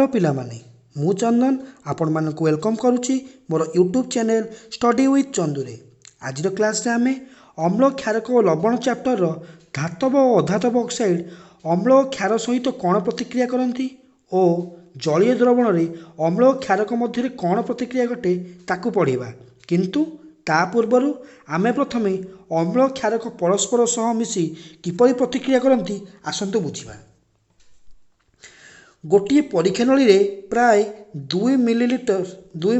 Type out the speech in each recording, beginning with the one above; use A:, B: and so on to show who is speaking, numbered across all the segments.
A: Hello ପିଲାମାନେ, ମୁଁ ଚନ୍ଦନ ଆପଣମାନଙ୍କୁ welcome କରୁଛି ମୋର ୟୁଟ୍ୟୁବ୍ ଚ୍ୟାନେଲ୍ ଷ୍ଟଡି ୱିଥ୍ ଚନ୍ଦୁରେ। ଆଜିର କ୍ଲାସ୍ରେ ଆମେ ଅମ୍ଳ, କ୍ଷାରକ ଓ ଲବଣ ଚାପ୍ଟରର ଧାତବ ଓ ଅଧାତବ ଅକ୍ସାଇଡ୍ ଅମ୍ଳ ଓ କ୍ଷାର ସହିତ କ'ଣ ପ୍ରତିକ୍ରିୟା କରନ୍ତି ଓ ଜଳୀୟ ଦ୍ରବଣରେ ଅମ୍ଳ ଓ କ୍ଷାରକ ମଧ୍ୟରେ କ'ଣ ପ୍ରତିକ୍ରିୟା ଘଟେ ତାକୁ ପଢ଼ିବା। କିନ୍ତୁ ତା ପୂର୍ବରୁ ଆମେ ପ୍ରଥମେ ଅମ୍ଳ କ୍ଷାରକ ପରସ୍ପର ସହ ମିଶି କିପରି ପ୍ରତିକ୍ରିୟା କରନ୍ତି ଆସନ୍ତୁ ବୁଝିବା। ଗୋଟିଏ ପରୀକ୍ଷା ନଳୀରେ ପ୍ରାୟ 2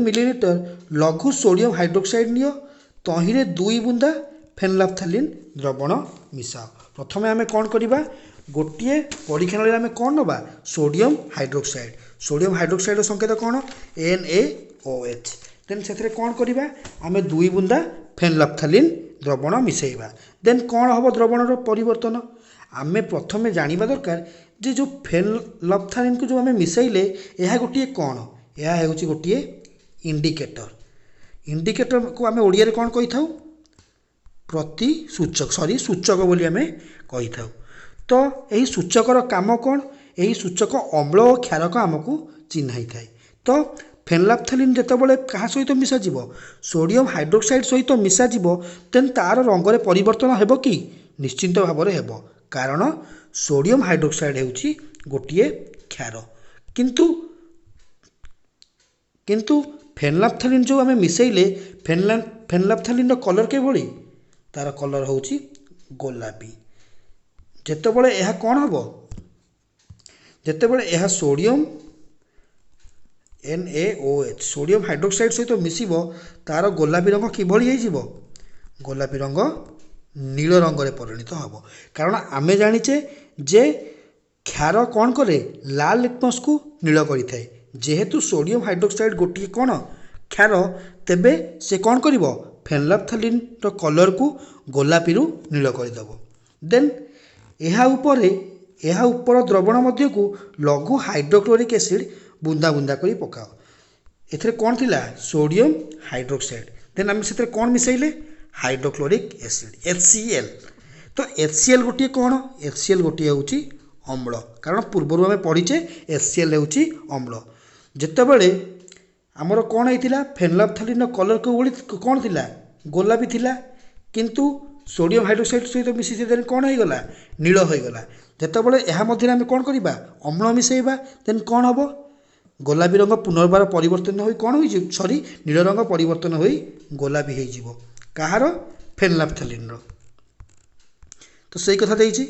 A: ମିଲିଲିଟର ଲଘୁ ସୋଡ଼ିୟମ୍ ହାଇଡ୍ରୋକ୍ସାଇଡ୍ ନିଅ। ତହିଁରେ 2 ବୁନ୍ଦା ଫେନଲଫ୍ଥାଲିନ୍ ଦ୍ରବଣ ମିଶାଅ। ପ୍ରଥମେ ଆମେ କ'ଣ କରିବା? ଗୋଟିଏ ପରୀକ୍ଷା ନଳୀରେ ଆମେ କ'ଣ ନେବା? Sodium hydroxide. Sodium ହାଇଡ୍ରୋକ୍ସାଇଡ୍ର ସଂକେତ କ'ଣ? NaOH। ଦେନ୍ ସେଥିରେ କ'ଣ କରିବା? ଆମେ 2 ବୁନ୍ଦା ଫେନଲଫ୍ଥାଲିନ୍ ଦ୍ରବଣ ମିଶାଇବା। ଦେନ୍ କ'ଣ ହେବ ଦ୍ରବଣର ପରିବର୍ତ୍ତନ? ଆମେ ପ୍ରଥମେ ଜାଣିବା ଦରକାର ଯେ ଯେଉଁ ଫେନଲଫ୍ଥାଲିନ୍କୁ ଯେଉଁ ଆମେ ମିଶାଇଲେ, ଏହା ଗୋଟିଏ କ'ଣ? ଏହା ହେଉଛି ଗୋଟିଏ ଇଣ୍ଡିକେଟର। ଇଣ୍ଡିକେଟରକୁ ଆମେ ଓଡ଼ିଆରେ କ'ଣ କହିଥାଉ? ପ୍ରତିସୂଚକ, ସରି, ସୂଚକ ବୋଲି ଆମେ କହିଥାଉ। ତ ଏହି ସୂଚକର କାମ କ'ଣ? ଏହି ସୂଚକ ଅମ୍ଳ ଓ କ୍ଷାରକ ଆମକୁ ଚିହ୍ନାଇଥାଏ। ତ ଫେନଲାଫ୍ଥାଲିନ୍ ଯେତେବେଳେ କାହା ସହିତ ମିଶାଯିବ? ସୋଡ଼ିୟମ୍ ହାଇଡ୍ରୋକ୍ସାଇଡ୍ ସହିତ ମିଶାଯିବ। ଦେନ୍ ତା'ର ରଙ୍ଗରେ ପରିବର୍ତ୍ତନ ହେବ କି? ନିଶ୍ଚିନ୍ତ ଭାବରେ ହେବ, କାରଣ ସୋଡ଼ିୟମ୍ ହାଇଡ୍ରୋକ୍ସାଇଡ୍ ହେଉଛି ଗୋଟିଏ କ୍ଷାର। କିନ୍ତୁ ଫେନଲାଫ୍ଥାଲିନ୍ ଯେଉଁ ଆମେ ମିଶାଇଲେ, ଫେନଲାଫ୍ଥାଲିନ୍ର କଲର୍ କିଭଳି? ତା'ର କଲର୍ ହେଉଛି ଗୋଲାପୀ। ଯେତେବେଳେ ଏହା କ'ଣ ହେବ? ଯେତେବେଳେ ଏହା ସୋଡ଼ିୟମ୍ NaOH, sodium hydroxide ସହିତ ମିଶିବ, ତା'ର ଗୋଲାପୀ ରଙ୍ଗ କିଭଳି ହେଇଯିବ? ଗୋଲାପୀ ରଙ୍ଗ ନୀଳ ରଙ୍ଗରେ ପରିଣତ ହେବ। କାରଣ ଆମେ ଜାଣିଛେ ଯେ କ୍ଷାର କ'ଣ କରେ? ଲାଲ ଲିଟମସ୍କୁ ନୀଳ କରିଥାଏ। ଯେହେତୁ ସୋଡ଼ିୟମ୍ ହାଇଡ୍ରୋକ୍ସାଇଡ୍ ଗୋଟିଏ କ'ଣ? କ୍ଷାର। ତେବେ ସେ କ'ଣ କରିବ? ଫେନଲଫ୍ଥାଲିନ୍ର କଲର୍କୁ ଗୋଲାପୀରୁ ନୀଳ କରିଦେବ। ଦେନ୍ ଏହା ଉପର ଦ୍ରବଣ ମଧ୍ୟକୁ ଲଘୁ ହାଇଡ୍ରୋକ୍ଲୋରିକ୍ ଏସିଡ୍ ବୁନ୍ଦା ବୁନ୍ଦା କରି ପକାଅ। ଏଥିରେ କ'ଣ ଥିଲା? Sodium hydroxide. ଦେନ୍ ଆମେ ସେଥିରେ କ'ଣ ମିଶାଇଲେ? Hydrochloric acid, HCl। ତ HCl ଗୋଟିଏ କ'ଣ? HCl ଗୋଟିଏ ହେଉଛି ଅମ୍ଳ, କାରଣ ପୂର୍ବରୁ ଆମେ ପଢ଼ିଛେ HCl ହେଉଛି ଅମ୍ଳ। ଯେତେବେଳେ ଆମର କ'ଣ ହେଇଥିଲା? ଫେନଲଫ୍ଥାଲିନ୍ର କଲର୍ କେଉଁଭଳି, କ'ଣ ଥିଲା? ଗୋଲାପୀ ଥିଲା। କିନ୍ତୁ ସୋଡ଼ିୟମ୍ ହାଇଡ୍ରୋକ୍ସାଇଡ୍ ସହିତ ମିଶିଛି, ଦେନ୍ କ'ଣ ହେଇଗଲା? ନୀଳ ହୋଇଗଲା। ଯେତେବେଳେ ଏହା ମଧ୍ୟରେ ଆମେ କ'ଣ କରିବା? ଅମ୍ଳ ମିଶାଇବା, ଦେନ୍ କ'ଣ ହେବ? ଗୋଲାପୀ ରଙ୍ଗ ପୁନର୍ବାର ପରିବର୍ତ୍ତନ ହୋଇ କ'ଣ ହୋଇଯିବ? ସରି, ନୀଳ ରଙ୍ଗ ପରିବର୍ତ୍ତନ ହୋଇ ଗୋଲାପୀ ହେଇଯିବ। କାହାର? ଫେନଲାଫ୍ଥାଲିନ୍ର। ତ ସେଇ କଥା ଦେଇଛି।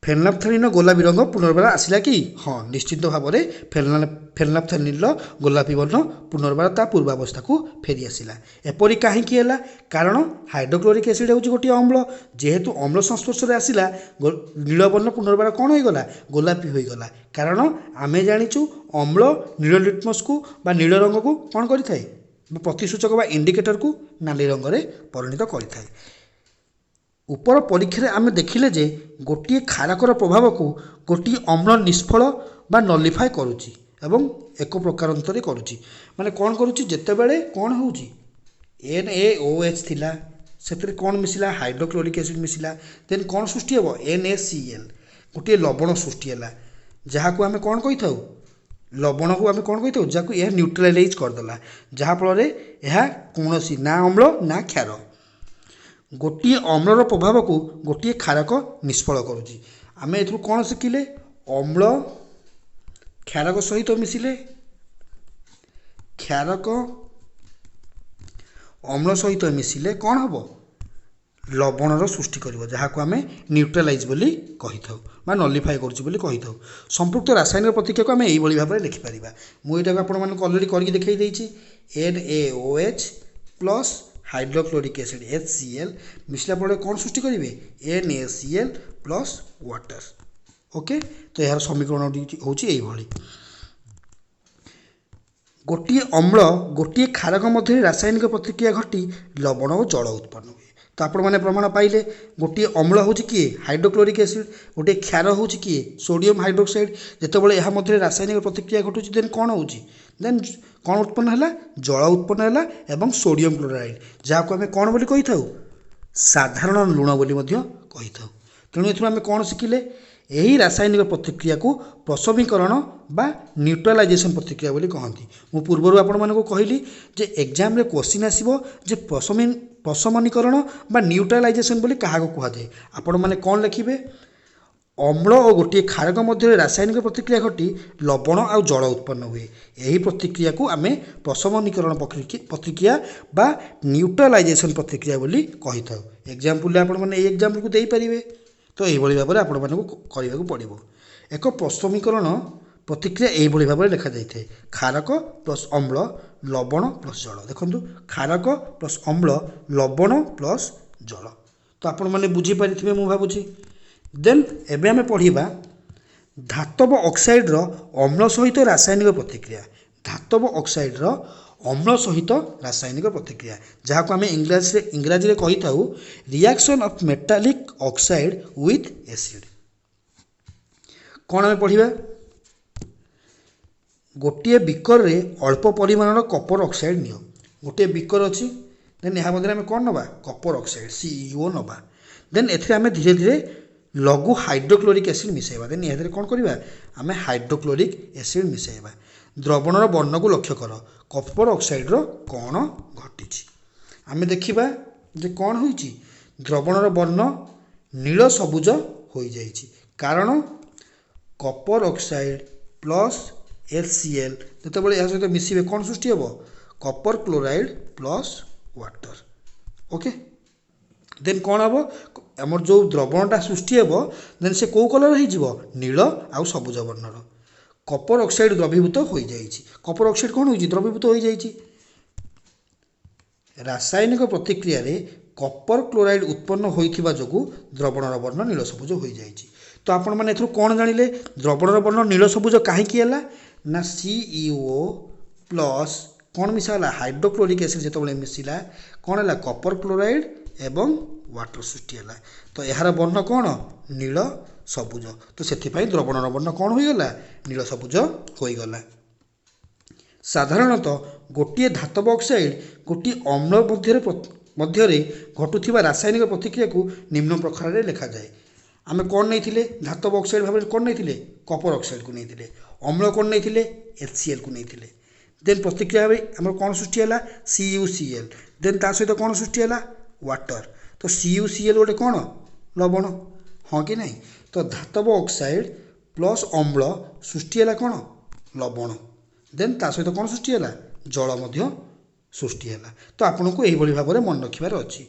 A: ଫେନଲାଫ୍ଥାଲିନ୍ର ଗୋଲାପୀ ରଙ୍ଗ ପୁନର୍ବାର ଆସିଲା କି? ହଁ, ନିଶ୍ଚିନ୍ତ ଭାବରେ ଫେନଲାଫ୍ଥାଲିନ୍ର ଗୋଲାପୀ ବର୍ଣ୍ଣ ପୁନର୍ବାର ତା ପୂର୍ବାବସ୍ଥାକୁ ଫେରି ଆସିଲା। ଏପରି କାହିଁକି ହେଲା? କାରଣ ହାଇଡ୍ରୋକ୍ଲୋରିକ୍ ଏସିଡ୍ ହେଉଛି ଗୋଟିଏ ଅମ୍ଳ। ଯେହେତୁ ଅମ୍ଳ ସଂସ୍ପର୍ଶରେ ଆସିଲା, ନୀଳ ବର୍ଣ୍ଣ ପୁନର୍ବାର କ'ଣ ହୋଇଗଲା? ଗୋଲାପୀ ହୋଇଗଲା। କାରଣ ଆମେ ଜାଣିଛୁ ଅମ୍ଳ ନୀଳ ଲିଟମସ୍କୁ ବା ନୀଳ ରଙ୍ଗକୁ କ'ଣ କରିଥାଏ? ପ୍ରତିସୂଚକ ବା ଇଣ୍ଡିକେଟରକୁ ନାଲି ରଙ୍ଗରେ ପରିଣତ କରିଥାଏ। ଉପର ପରୀକ୍ଷାରେ ଆମେ ଦେଖିଲେ ଯେ ଗୋଟିଏ କ୍ଷାରକର ପ୍ରଭାବକୁ ଗୋଟିଏ ଅମ୍ଳ ନିଷ୍ଫଳ ବା ନଲିଫାଏ କରୁଛି ଏବଂ ଏକ ପ୍ରକାରାନ୍ତରେ କରୁଛି। ମାନେ କ'ଣ କରୁଛି? ଯେତେବେଳେ କ'ଣ ହେଉଛି? NaOH ଥିଲା, ସେଥିରେ କ'ଣ ମିଶିଲା? ହାଇଡ୍ରୋକ୍ଲୋରିକ୍ ଏସିଡ୍ ମିଶିଲା। ଦେନ୍ କ'ଣ ସୃଷ୍ଟି ହେବ? NaCl, ଗୋଟିଏ ଲବଣ ସୃଷ୍ଟି ହେଲା, ଯାହାକୁ ଆମେ କ'ଣ କହିଥାଉ? ଲବଣକୁ ଆମେ କ'ଣ କହିଥାଉ? ଯାହାକୁ ଏହା ନ୍ୟୁଟ୍ରାଲାଇଜ୍ କରିଦେଲା, ଯାହାଫଳରେ ଏହା କୌଣସି ନା ଅମ୍ଳ ନା କ୍ଷାର। ଗୋଟିଏ ଅମ୍ଳର ପ୍ରଭାବକୁ ଗୋଟିଏ କ୍ଷାରକ ନିଷ୍ଫଳ କରୁଛି। ଆମେ ଏଥିରୁ କ'ଣ ଶିଖିଲେ? ଅମ୍ଳ କ୍ଷାରକ ସହିତ ମିଶିଲେ, କ୍ଷାରକ ଅମ୍ଳ ସହିତ ମିଶିଲେ କ'ଣ ହେବ? ଲବଣର ସୃଷ୍ଟି କରିବ, ଯାହାକୁ ଆମେ ନ୍ୟୁଟ୍ରାଲାଇଜ୍ ବୋଲି କହିଥାଉ ବା ନଲିଫାଏ କରୁଛି ବୋଲି କହିଥାଉ। ସମ୍ପୃକ୍ତ ରାସାୟନିକ ପ୍ରତିକ୍ରିୟାକୁ ଆମେ ଏଇଭଳି ଭାବରେ ଲେଖିପାରିବା। ମୁଁ ଏଇଟାକୁ ଆପଣମାନଙ୍କୁ ଅଲରେଡ଼ି କରିକି ଦେଖାଇ ଦେଇଛି। NaOH plus hydrochloric acid HCl ମିଶିଲା ପରେ କ'ଣ ସୃଷ୍ଟି କରିବେ? NaCl plus water. Okay, ତ ଏହାର ସମୀକରଣଟି ହେଉଛି ଏଇଭଳି। ଗୋଟିଏ ଅମ୍ଳ ଗୋଟିଏ କ୍ଷାରକ ମଧ୍ୟରେ ରାସାୟନିକ ପ୍ରତିକ୍ରିୟା ଘଟି ଲବଣ ଓ ଜଳ ଉତ୍ପନ୍ନ ହୁଏ। ତ ଆପଣମାନେ ପ୍ରମାଣ ପାଇଲେ। ଗୋଟିଏ ଅମ୍ଳ ହେଉଛି କିଏ? Hydrochloric acid. ଗୋଟିଏ କ୍ଷାର ହେଉଛି କିଏ? Sodium hydroxide. ଯେତେବେଳେ ଏହା ମଧ୍ୟରେ ରାସାୟନିକ ପ୍ରତିକ୍ରିୟା ଘଟୁଛି, ଦେନ୍ କ'ଣ ହେଉଛି? ଦେନ୍ କ'ଣ ଉତ୍ପନ୍ନ ହେଲା? ଜଳ ଉତ୍ପନ୍ନ ହେଲା ଏବଂ ସୋଡ଼ିୟମ୍ କ୍ଲୋରାଇଡ୍, ଯାହାକୁ ଆମେ କ'ଣ ବୋଲି କହିଥାଉ? ସାଧାରଣ ଲୁଣ ବୋଲି ମଧ୍ୟ କହିଥାଉ। ତେଣୁ ଏଥିରୁ ଆମେ କ'ଣ ଶିଖିଲେ? ଏହି ରାସାୟନିକ ପ୍ରତିକ୍ରିୟାକୁ ପ୍ରଶମୀକରଣ ବା ନ୍ୟୁଟ୍ରାଲାଇଜେସନ୍ ପ୍ରତିକ୍ରିୟା ବୋଲି କହନ୍ତି। ମୁଁ ପୂର୍ବରୁ ଆପଣମାନଙ୍କୁ କହିଲି ଯେ ଏକ୍ଜାମ୍ରେ କୋଶ୍ଚିନ୍ ଆସିବ ଯେ ପ୍ରଶମନୀକରଣ ବା ନ୍ୟୁଟ୍ରାଲାଇଜେସନ୍ ବୋଲି କାହାକୁ କୁହାଯାଏ। ଆପଣମାନେ କ'ଣ ଲେଖିବେ? ଅମ୍ଳ ଓ ଗୋଟିଏ କ୍ଷାରକ ମଧ୍ୟରେ ରାସାୟନିକ ପ୍ରତିକ୍ରିୟା ଘଟି ଲବଣ ଆଉ ଜଳ ଉତ୍ପନ୍ନ ହୁଏ। ଏହି ପ୍ରତିକ୍ରିୟାକୁ ଆମେ ପ୍ରଶମନୀକରଣ ପ୍ରତିକ୍ରିୟା ବା ନ୍ୟୁଟ୍ରାଲାଇଜେସନ୍ ପ୍ରତିକ୍ରିୟା ବୋଲି କହିଥାଉ। ଏକ୍ଜାମ୍ପଲ୍ରେ ଆପଣମାନେ ଏଇ ଏକ୍ଜାମ୍ପଲ୍କୁ ଦେଇପାରିବେ। ତ ଏଇଭଳି ଭାବରେ ଆପଣମାନଙ୍କୁ କରିବାକୁ ପଡ଼ିବ। ଏକ ପ୍ରଶମୀକରଣ ପ୍ରତିକ୍ରିୟା ଏଇଭଳି ଭାବରେ ଲେଖାଯାଇଥାଏ: କ୍ଷାରକ ପ୍ଲସ୍ ଅମ୍ଳ ଲବଣ ପ୍ଲସ୍ ଜଳ। ଦେଖନ୍ତୁ, କ୍ଷାରକ ପ୍ଲସ୍ ଅମ୍ଳ ଲବଣ ପ୍ଲସ୍ ଜଳ। ତ ଆପଣମାନେ ବୁଝିପାରିଥିବେ ମୁଁ ଭାବୁଛି। ଦେନ୍ ଏବେ ଆମେ ପଢ଼ିବା ଧାତବ ଅକ୍ସାଇଡ଼ର ଅମ୍ଳ ସହିତ ରାସାୟନିକ ପ୍ରତିକ୍ରିୟା। ଧାତବ ଅକ୍ସାଇଡ଼ର ଅମ୍ଳ ସହିତ ରାସାୟନିକ ପ୍ରତିକ୍ରିୟା, ଯାହାକୁ ଆମେ ଇଂରାଜୀରେ କହିଥାଉ reaction of metallic oxide with acid। କ'ଣ ଆମେ ପଢ଼ିବା? ଗୋଟିଏ ବିକରରେ ଅଳ୍ପ ପରିମାଣର କପର ଅକ୍ସାଇଡ଼ ନିଅ। ଗୋଟିଏ ବିକର ଅଛି, ଦେନ୍ ଏହା ମଧ୍ୟରେ ଆମେ କ'ଣ ନେବା? କପର ଅକ୍ସାଇଡ଼, ସିଇଓ ନେବା। ଦେନ୍ ଏଥିରେ ଆମେ ଧୀରେ ଧୀରେ ଲଘୁ ହାଇଡ୍ରୋକ୍ଲୋରିକ୍ ଏସିଡ୍ ମିଶାଇବା। ଦେନ୍ ଏହା ଦେହରେ କ'ଣ କରିବା ଆମେ? ହାଇଡ୍ରୋକ୍ଲୋରିକ୍ ଏସିଡ୍ ମିଶାଇବା। ଦ୍ରବଣର ବର୍ଣ୍ଣକୁ ଲକ୍ଷ୍ୟ କର। କପର ଅକ୍ସାଇଡ଼ର କ'ଣ ଘଟିଛି? ଆମେ ଦେଖିବା ଯେ କ'ଣ ହୋଇଛି। ଦ୍ରବଣର ବର୍ଣ୍ଣ ନୀଳ ସବୁଜ ହୋଇଯାଇଛି, କାରଣ copper oxide plus HCl ଯେତେବେଳେ ଏହା ସହିତ ମିଶିବେ, କ'ଣ ସୃଷ୍ଟି ହେବ? Copper chloride plus water, okay? Then କ'ଣ ହେବ? ଆମର ଯେଉଁ ଦ୍ରବଣଟା ସୃଷ୍ଟି ହେବ, ଦେନ୍ ସେ କେଉଁ କଲର୍ ହେଇଯିବ? ନୀଳ ଆଉ ସବୁଜ ବର୍ଣ୍ଣର। କପର ଅକ୍ସାଇଡ଼ ଦ୍ରବୀଭୂତ ହୋଇଯାଇଛି। କପର ଅକ୍ସାଇଡ଼ କ'ଣ ହୋଇଛି? ଦ୍ରବୀଭୂତ ହୋଇଯାଇଛି। ରାସାୟନିକ ପ୍ରତିକ୍ରିୟାରେ କପର କ୍ଲୋରାଇଡ଼ ଉତ୍ପନ୍ନ ହୋଇଥିବା ଯୋଗୁଁ ଦ୍ରବଣର ବର୍ଣ୍ଣ ନୀଳ ସବୁଜ ହୋଇଯାଇଛି। ତ ଆପଣମାନେ ଏଥିରୁ କ'ଣ ଜାଣିଲେ? ଦ୍ରବଣର ବର୍ଣ୍ଣ ନୀଳ ସବୁଜ କାହିଁକି ହେଲା ନା ସିଇଓ ପ୍ଲସ୍ କ'ଣ ମିଶା ହେଲା? ହାଇଡ୍ରୋକ୍ଲୋରିକ୍ ଏସିଡ୍ ଯେତେବେଳେ ମିଶିଲା, କ'ଣ ହେଲା? କପର କ୍ଲୋରାଇଡ଼ ଏବଂ ୱାଟର ସୃଷ୍ଟି ହେଲା। ତ ଏହାର ବର୍ଣ୍ଣ କ'ଣ? ନୀଳ ସବୁଜ। ତ ସେଥିପାଇଁ ଦ୍ରବଣର ବର୍ଣ୍ଣ କ'ଣ ହୋଇଗଲା? ନୀଳ ସବୁଜ ହୋଇଗଲା। ସାଧାରଣତଃ ଗୋଟିଏ ଧାତବ ଅକ୍ସାଇଡ଼ ଗୋଟିଏ ଅମ୍ଳ ମଧ୍ୟରେ ଘଟୁଥିବା ରାସାୟନିକ ପ୍ରତିକ୍ରିୟାକୁ ନିମ୍ନ ପ୍ରକାରରେ ଲେଖାଯାଏ। ଆମେ କ'ଣ ନେଇଥିଲେ? ଧାତବ ଅକ୍ସାଇଡ଼ ଭାବରେ କ'ଣ ନେଇଥିଲେ? କପର ଅକ୍ସାଇଡ଼କୁ ନେଇଥିଲେ। ଅମ୍ଳ କ'ଣ ନେଇଥିଲେ? ଏଚ୍ ସି ଏଲ୍କୁ ନେଇଥିଲେ। ଦେନ୍ ପ୍ରତିକ୍ରିୟା ଭାବେ ଆମର କ'ଣ ସୃଷ୍ଟି ହେଲା? CuCl। ଦେନ୍ ତା ସହିତ କ'ଣ ସୃଷ୍ଟି ହେଲା? ୱାଟର। ତ CuCl ଗୋଟେ କ'ଣ? ଲବଣ, ହଁ କି ନାହିଁ? ତ ଧାତବ ଅକ୍ସାଇଡ଼ ପ୍ଲସ୍ ଅମ୍ଳ ସୃଷ୍ଟି ହେଲା କ'ଣ? ଲବଣ। ଦେନ୍ ତା ସହିତ କ'ଣ ସୃଷ୍ଟି ହେଲା? ଜଳ ମଧ୍ୟ ସୃଷ୍ଟି ହେଲା। ତ ଆପଣଙ୍କୁ ଏଇଭଳି ଭାବରେ ମନେ ରଖିବାର ଅଛି।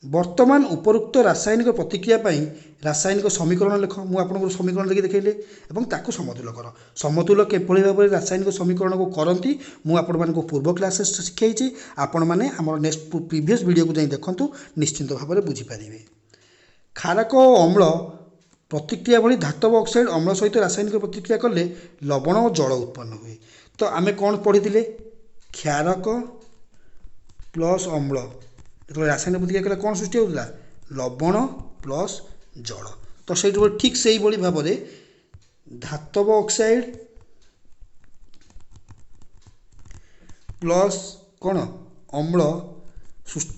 A: ବର୍ତ୍ତମାନ ଉପରୋକ୍ତ ରାସାୟନିକ ପ୍ରତିକ୍ରିୟା ପାଇଁ ରାସାୟନିକ ସମୀକରଣ ଲେଖ। ମୁଁ ଆପଣଙ୍କୁ ସମୀକରଣ ଦେଖି ଦେଖେଇଲେ ଏବଂ ତାକୁ ସମତୁଲ କର। ସମତୁଲ କିଭଳି ଭାବରେ ରାସାୟନିକ ସମୀକରଣକୁ କରନ୍ତି, ମୁଁ ଆପଣମାନଙ୍କୁ ପୂର୍ବ କ୍ଲାସେସ୍ ଶିଖେଇଛି। ଆପଣମାନେ ଆମର ନେକ୍ସଟ ପ୍ରିଭିୟସ୍ ଭିଡ଼ିଓକୁ ଯାଇ ଦେଖନ୍ତୁ, ନିଶ୍ଚିନ୍ତ ଭାବରେ ବୁଝିପାରିବେ। କ୍ଷାରକ ଓ ଅମ୍ଳ ପ୍ରତିକ୍ରିୟା ଭଳି ଧାତବ ଅକ୍ସାଇଡ଼ ଅମ୍ଳ ସହିତ ରାସାୟନିକ ପ୍ରତିକ୍ରିୟା କଲେ ଲବଣ ଓ ଜଳ ଉତ୍ପନ୍ନ ହୁଏ। ତ ଆମେ କ'ଣ ପଢ଼ିଥିଲେ? କ୍ଷାରକ ପ୍ଲସ୍ ଅମ୍ଳ ଯେତେବେଳେ ରାସାୟନିକ ପ୍ରତିକ୍ରିୟା କଲେ କ'ଣ ସୃଷ୍ଟି ହେଉଥିଲା? ଲବଣ ପ୍ଲସ୍ ଜଳ। ତ ସେଇଠି ଠିକ୍ ସେଇଭଳି ଭାବରେ ଧାତବ ଅକ୍ସାଇଡ଼ ପ୍ଲସ୍ କ'ଣ ଅମ୍ଳ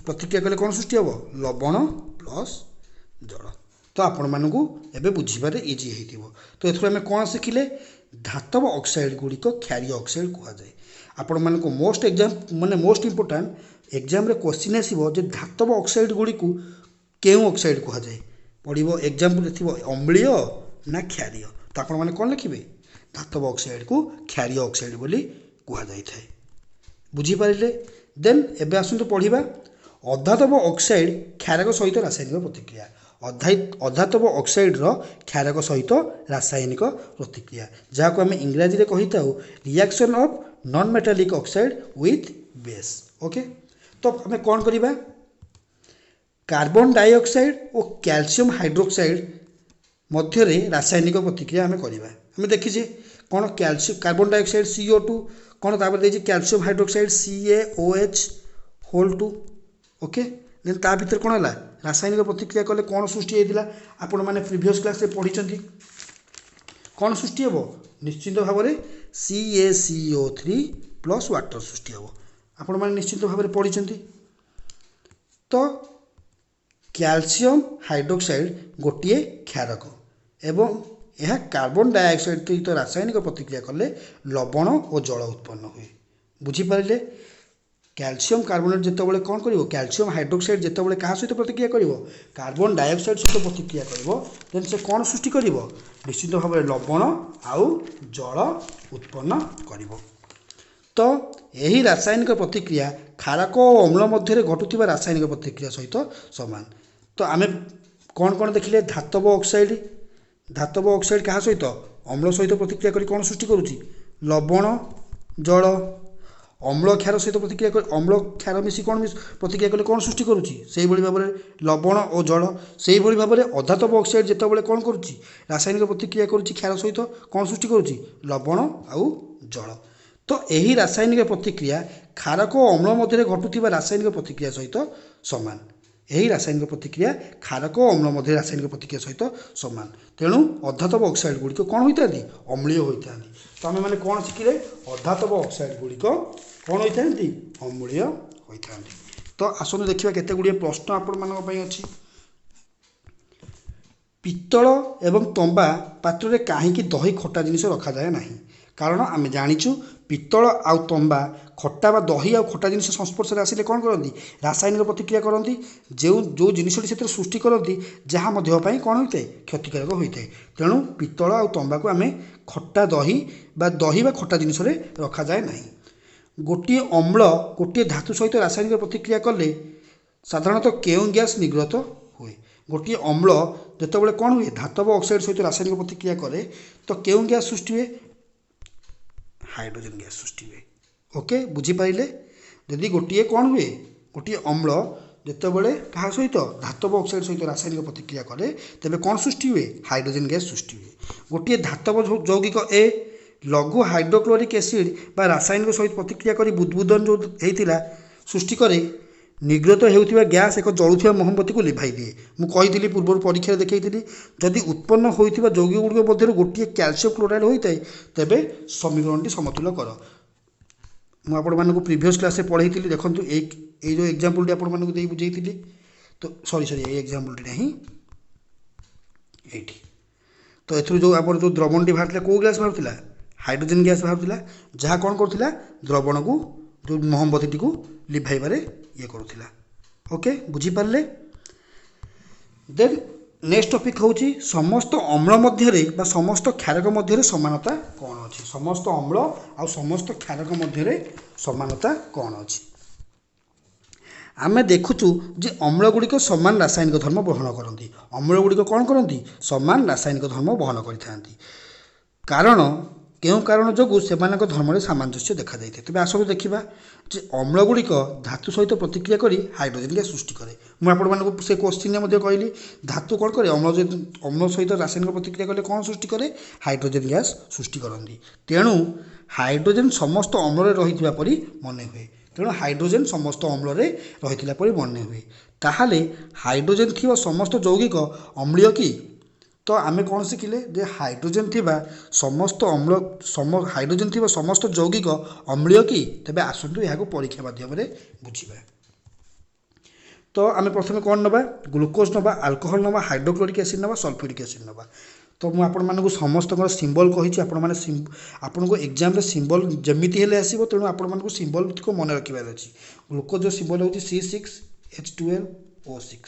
A: ପ୍ରତିକ୍ରିୟା କଲେ କ'ଣ ସୃଷ୍ଟି ହେବ? ଲବଣ ପ୍ଲସ୍ ଜଳ। ତ ଆପଣମାନଙ୍କୁ ଏବେ ବୁଝିବାରେ ଇଜି ହେଇଥିବ। ତ ଏଥିରୁ ଆମେ କ'ଣ ଶିଖିଲେ? ଧାତବ ଅକ୍ସାଇଡ଼ ଗୁଡ଼ିକ କ୍ଷାରୀୟ ଅକ୍ସାଇଡ଼ କୁହାଯାଏ। ଆପଣମାନଙ୍କୁ ମୋଷ୍ଟ ଏକ୍ଜାମ୍ ମାନେ ମୋଷ୍ଟ ଇମ୍ପୋର୍ଟାଣ୍ଟ ଏକ୍ଜାମ୍ରେ କୋଶ୍ଚିନ୍ ଆସିବ ଯେ ଧାତବ ଅକ୍ସାଇଡ଼ ଗୁଡ଼ିକୁ କେଉଁ ଅକ୍ସାଇଡ଼ କୁହାଯାଏ। ପଡ଼ିବ ଏକ୍ଜାମ୍ପଲ୍ରେ ଥିବ ଅମ୍ଳୀୟ ନା କ୍ଷାରୀୟ। ତ ଆପଣମାନେ କ'ଣ ଲେଖିବେ? ଧାତବ ଅକ୍ସାଇଡ଼କୁ କ୍ଷାରୀୟ ଅକ୍ସାଇଡ଼ ବୋଲି କୁହାଯାଇଥାଏ। ବୁଝିପାରିଲେ? ଦେନ୍ ଏବେ ଆସନ୍ତୁ ପଢ଼ିବା ଅଧାତବ ଅକ୍ସାଇଡ଼ କ୍ଷାରକ ସହିତ ରାସାୟନିକ ପ୍ରତିକ୍ରିୟା। ଅଧାତବ ଅକ୍ସାଇଡ଼ର କ୍ଷାରକ ସହିତ ରାସାୟନିକ ପ୍ରତିକ୍ରିୟା, ଯାହାକୁ ଆମେ ଇଂରାଜୀରେ କହିଥାଉ reaction of non metallic oxide with base, okay? ତ ଆମେ କ'ଣ କରିବା? କାର୍ବନ ଡାଇଅକ୍ସାଇଡ଼ ଓ କ୍ୟାଲସିୟମ୍ ହାଇଡ୍ରୋକ୍ସାଇଡ଼ ମଧ୍ୟରେ ରାସାୟନିକ ପ୍ରତିକ୍ରିୟା ଆମେ କରିବା। ଆମେ ଦେଖିଛେ କ'ଣ? କାର୍ବନ ଡାଇଅକ୍ସାଇଡ଼ CO2, କ'ଣ ତାପରେ ଦେଇଛି? Calcium hydroxide CaOH whole two, okay? Then ତା ଭିତରେ କ'ଣ ହେଲା? ରାସାୟନିକ ପ୍ରତିକ୍ରିୟା କଲେ କ'ଣ ସୃଷ୍ଟି ହେଇଥିଲା? ଆପଣମାନେ ପ୍ରିଭିୟସ୍ କ୍ଲାସ୍ରେ ପଢ଼ିଛନ୍ତି। କ'ଣ ସୃଷ୍ଟି ହେବ? ନିଶ୍ଚିନ୍ତ ଭାବରେ CaCO3 plus water ସୃଷ୍ଟି ହେବ। ଆପଣମାନେ ନିଶ୍ଚିନ୍ତ ଭାବରେ ପଢ଼ିଛନ୍ତି। ତ କ୍ୟାଲସିୟମ୍ ହାଇଡ୍ରୋକ୍ସାଇଡ଼ ଗୋଟିଏ କ୍ଷାରକ। ଏବଂ ଏହା କାର୍ବନ ଡାଇଅକ୍ସାଇଡ୍ ସହିତ ରାସାୟନିକ ପ୍ରତିକ୍ରିୟା କଲେ ଲବଣ ଓ ଜଳ ଉତ୍ପନ୍ନ ହୁଏ। ବୁଝିପାରିଲେ? କ୍ୟାଲସିୟମ୍ କାର୍ବୋନେଟ୍ ଯେତେବେଳେ କ'ଣ କରିବ, କ୍ୟାଲସିୟମ୍ ହାଇଡ୍ରୋକ୍ସାଇଡ୍ ଯେତେବେଳେ କାହା ସହିତ ପ୍ରତିକ୍ରିୟା କରିବ, କାର୍ବନ ଡାଇଅକ୍ସାଇଡ୍ ସହିତ ପ୍ରତିକ୍ରିୟା କରିବ, ଦେନ୍ ସେ କ'ଣ ସୃଷ୍ଟି କରିବ? ନିଶ୍ଚିତ ଭାବରେ ଲବଣ ଆଉ ଜଳ ଉତ୍ପନ୍ନ କରିବ। ତ ଏହି ରାସାୟନିକ ପ୍ରତିକ୍ରିୟା କ୍ଷାରକ ଓ ଅମ୍ଳ ମଧ୍ୟରେ ଘଟୁଥିବା ରାସାୟନିକ ପ୍ରତିକ୍ରିୟା ସହିତ ସମାନ। ତ ଆମେ କ'ଣ କ'ଣ ଦେଖିଲେ? ଧାତବ ଅକ୍ସାଇଡ୍, ଧାତବ ଅକ୍ସାଇଡ୍ କାହା ସହିତ? ଅମ୍ଳ ସହିତ ପ୍ରତିକ୍ରିୟା କରି କ'ଣ ସୃଷ୍ଟି କରୁଛି? ଲବଣ, ଜଳ। ଅମ୍ଳ କ୍ଷାର ସହିତ ପ୍ରତିକ୍ରିୟା କରି, ଅମ୍ଳ କ୍ଷାର ମିଶି କ'ଣ ପ୍ରତିକ୍ରିୟା କଲେ କ'ଣ ସୃଷ୍ଟି କରୁଛି? ସେଇଭଳି ଭାବରେ ଲବଣ ଓ ଜଳ। ସେଇଭଳି ଭାବରେ ଅଧାତବ ଅକ୍ସାଇଡ୍ ଯେତେବେଳେ କ'ଣ କରୁଛି, ରାସାୟନିକ ପ୍ରତିକ୍ରିୟା କରୁଛି କ୍ଷାର ସହିତ, କ'ଣ ସୃଷ୍ଟି କରୁଛି? ଲବଣ ଆଉ ଜଳ। ତ ଏହି ରାସାୟନିକ ପ୍ରତିକ୍ରିୟା କ୍ଷାରକ ଓ ଅମ୍ଳ ମଧ୍ୟରେ ଘଟୁଥିବା ରାସାୟନିକ ପ୍ରତିକ୍ରିୟା ସହିତ ସମାନ। ଏହି ରାସାୟନିକ ପ୍ରତିକ୍ରିୟା କ୍ଷାରକ ଓ ଅମ୍ଳ ମଧ୍ୟରେ ରାସାୟନିକ ପ୍ରତିକ୍ରିୟା ସହିତ ସମାନ। ତେଣୁ ଅଧାତବ ଅକ୍ସାଇଡ୍ ଗୁଡ଼ିକ କ'ଣ ହୋଇଥାନ୍ତି? ଅମ୍ଳୀୟ ହୋଇଥାନ୍ତି। ତ ଆମେମାନେ କ'ଣ ଶିଖିଲେ? ଅଧାତବ ଅକ୍ସାଇଡ୍ ଗୁଡ଼ିକ କ'ଣ ହୋଇଥାନ୍ତି? ଅମ୍ଳୀୟ ହୋଇଥାନ୍ତି। ତ ଆସନ୍ତୁ ଦେଖିବା କେତେ ଗୁଡ଼ିଏ ପ୍ରଶ୍ନ ଆପଣମାନଙ୍କ ପାଇଁ ଅଛି। ପିତ୍ତଳ ଏବଂ ତମ୍ବା ପାତ୍ରରେ କାହିଁକି ଦହି ଖଟା ଜିନିଷ ରଖାଯାଏ ନାହିଁ? କାରଣ ଆମେ ଜାଣିଛୁ ପିତ୍ତଳ ଆଉ ତମ୍ବା ଖଟା ବା ଦହି ଆଉ ଖଟା ଜିନିଷ ସଂସ୍ପର୍ଶରେ ଆସିଲେ କ'ଣ କରନ୍ତି? ରାସାୟନିକ ପ୍ରତିକ୍ରିୟା କରନ୍ତି। ଯେଉଁ ଯେଉଁ ଜିନିଷଟି ସେଥିରେ ସୃଷ୍ଟି କରନ୍ତି, ଯାହା ଆମ ଦେହ ପାଇଁ କ'ଣ ହୋଇଥାଏ? କ୍ଷତିକାରକ ହୋଇଥାଏ। ତେଣୁ ପିତ୍ତଳ ଆଉ ତମ୍ବାକୁ ଆମେ ଖଟା ଦହି ବା ଦହି ବା ଖଟା ଜିନିଷରେ ରଖାଯାଏ ନାହିଁ। ଗୋଟିଏ ଅମ୍ଳ ଗୋଟିଏ ଧାତୁ ସହିତ ରାସାୟନିକ ପ୍ରତିକ୍ରିୟା କଲେ ସାଧାରଣତଃ କେଉଁ ଗ୍ୟାସ୍ ନିର୍ଗତ ହୁଏ? ଗୋଟିଏ ଅମ୍ଳ ଯେତେବେଳେ କ'ଣ ହୁଏ, ଧାତବ ଅକ୍ସାଇଡ୍ ସହିତ ରାସାୟନିକ ପ୍ରତିକ୍ରିୟା କରେ, ତ କେଉଁ ଗ୍ୟାସ୍ ସୃଷ୍ଟି ହୁଏ? ହାଇଡ୍ରୋଜେନ୍ ଗ୍ୟାସ୍ ସୃଷ୍ଟି ହୁଏ। ଓକେ, ବୁଝିପାରିଲେ? ଯଦି ଗୋଟିଏ କ'ଣ ହୁଏ, ଗୋଟିଏ ଅମ୍ଳ ଯେତେବେଳେ କାହା ସହିତ, ଧାତବ ଅକ୍ସାଇଡ୍ ସହିତ ରାସାୟନିକ ପ୍ରତିକ୍ରିୟା କରେ, ତେବେ କ'ଣ ସୃଷ୍ଟି ହୁଏ? ହାଇଡ୍ରୋଜେନ୍ ଗ୍ୟାସ୍ ସୃଷ୍ଟି ହୁଏ। ଗୋଟିଏ ଧାତବ ଯୌଗିକ ଏ ଲଘୁ ହାଇଡ୍ରୋକ୍ଲୋରିକ୍ ଏସିଡ୍ ବା ରାସାୟନିକ ସହିତ ପ୍ରତିକ୍ରିୟା କରି ବୁଦ୍ବୁଦନ ଯେଉଁ ହେଇଥିଲା ସୃଷ୍ଟି କରେ, ନିର୍ଗତ ହେଉଥିବା ଗ୍ୟାସ୍ ଏକ ଜଳୁଥିବା ମହମବତୀକୁ ଲିଭାଇ ଦିଏ। ମୁଁ କହିଥିଲି ପୂର୍ବରୁ, ପରୀକ୍ଷାରେ ଦେଖେଇଥିଲି। ଯଦି ଉତ୍ପନ୍ନ ହୋଇଥିବା ଯୌଗିକ ଗୁଡ଼ିକ ମଧ୍ୟରୁ ଗୋଟିଏ କ୍ୟାଲସିୟମ୍ କ୍ଲୋରାଇଡ୍ ହୋଇଥାଏ, ତେବେ ସମୀକରଣଟି ସମତୁଲ କର। ମୁଁ ଆପଣମାନଙ୍କୁ ପ୍ରିଭିୟସ୍ କ୍ଲାସ୍ରେ ପଢ଼େଇଥିଲି। ଦେଖନ୍ତୁ, ଏଇ ଯେଉଁ ଏକ୍ଜାମ୍ପଲ୍ଟି ଆପଣମାନଙ୍କୁ ଦେଇ ବୁଝେଇଥିଲି। ତ ସରି ସରି, ଏଇ ଏକ୍ଜାମ୍ପଲ୍ଟି ନାହିଁ, ଏଇଠି। ତ ଏଥିରୁ ଯେଉଁ ଆମର ଯେଉଁ ଦ୍ରବଣଟି ବାହାରିଥିଲା, କେଉଁ ଗ୍ୟାସ୍ ବାହାରୁଥିଲା? ହାଇଡ୍ରୋଜେନ୍ ଗ୍ୟାସ୍ ବାହାରୁଥିଲା, ଯାହା କ'ଣ କରୁଥିଲା? ଦ୍ରବଣକୁ, ଯେଉଁ ମହମବତୀଟିକୁ ଲିଭାଇବାରେ ଇଏ କରୁଥିଲା। ଓକେ, ବୁଝିପାରିଲେ? ଦେନ୍ ନେକ୍ସଟ ଟପିକ୍ ହେଉଛି ସମସ୍ତ ଅମ୍ଳ ମଧ୍ୟରେ ବା ସମସ୍ତ କ୍ଷାରକ ମଧ୍ୟରେ ସମାନତା କ'ଣ ଅଛି? ସମସ୍ତ ଅମ୍ଳ ଆଉ ସମସ୍ତ କ୍ଷାରକ ମଧ୍ୟରେ ସମାନତା କ'ଣ ଅଛି? ଆମେ ଦେଖୁଛୁ ଯେ ଅମ୍ଳ ଗୁଡ଼ିକ ସମାନ ରାସାୟନିକ ଧର୍ମ ବହନ କରନ୍ତି। ଅମ୍ଳ ଗୁଡ଼ିକ କ'ଣ କରନ୍ତି? ସମାନ ରାସାୟନିକ ଧର୍ମ ବହନ କରିଥାନ୍ତି। କାରଣ କେଉଁ କାରଣ ଯୋଗୁଁ ସେମାନଙ୍କ ଧର୍ମରେ ସାମଞ୍ଜସ୍ୟ ଦେଖାଯାଇଥାଏ? ତେବେ ଆସନ୍ତୁ ଦେଖିବା ଯେ ଅମ୍ଳ ଗୁଡ଼ିକ ଧାତୁ ସହିତ ପ୍ରତିକ୍ରିୟା କରି ହାଇଡ୍ରୋଜେନ୍ ଗ୍ୟାସ୍ ସୃଷ୍ଟି କରେ। ମୁଁ ଆପଣମାନଙ୍କୁ ସେ କୋଶ୍ଚିନ୍ରେ ମଧ୍ୟ କହିଲି, ଧାତୁ କ'ଣ କରେ? ଅମ୍ଳ ଅମ୍ଳ ସହିତ ରାସାୟନିକ ପ୍ରତିକ୍ରିୟା କଲେ କ'ଣ ସୃଷ୍ଟି କରେ? ହାଇଡ୍ରୋଜେନ୍ ଗ୍ୟାସ୍ ସୃଷ୍ଟି କରନ୍ତି। ତେଣୁ ହାଇଡ୍ରୋଜେନ୍ ସମସ୍ତ ଅମ୍ଳରେ ରହିଥିବା ପରି ମନେ ହୁଏ। ତେଣୁ ହାଇଡ୍ରୋଜେନ୍ ସମସ୍ତ ଅମ୍ଳରେ ରହିଥିଲା ପରି ମନେ ହୁଏ। ତାହେଲେ ହାଇଡ୍ରୋଜେନ୍ ଥିବା ସମସ୍ତ ଯୌଗିକ ଅମ୍ଳୀୟ କି? ତ ଆମେ କ'ଣ ଶିଖିଲେ ଯେ ହାଇଡ୍ରୋଜେନ୍ ଥିବା ସମସ୍ତ ଅମ୍ଳ ସମ ହାଇଡ୍ରୋଜେନ୍ ଥିବା ସମସ୍ତ ଯୌଗିକ ଅମ୍ଳୀୟ କି? ତେବେ ଆସନ୍ତୁ ଏହାକୁ ପରୀକ୍ଷା ମାଧ୍ୟମରେ ବୁଝିବା। ତ ଆମେ ପ୍ରଥମେ କ'ଣ ନେବା? ଗ୍ଲୁକୋଜ୍ ନେବା, ଆଲକୋହଲ ନେବା, ହାଇଡ୍ରୋକ୍ଲୋରିକ୍ ଏସିଡ୍ ନେବା, ସଲଫ୍ୟୁରିକ୍ ଏସିଡ୍ ନେବା। ତ ମୁଁ ଆପଣମାନଙ୍କୁ ସମସ୍ତଙ୍କର ସିମ୍ବଲ୍ କହିଛି। ଆପଣମାନେ ଆପଣଙ୍କୁ ଏକ୍ଜାମ୍ରେ ସିମ୍ବଲ୍ ଯେମିତି ହେଲେ ଆସିବ, ତେଣୁ ଆପଣମାନଙ୍କୁ ସିମ୍ବଲ୍କୁ ମନେ ରଖିବାର ଅଛି। ଗ୍ଲୁକୋଜ୍ର ସିମ୍ବଲ୍ ହେଉଛି C6H12O6।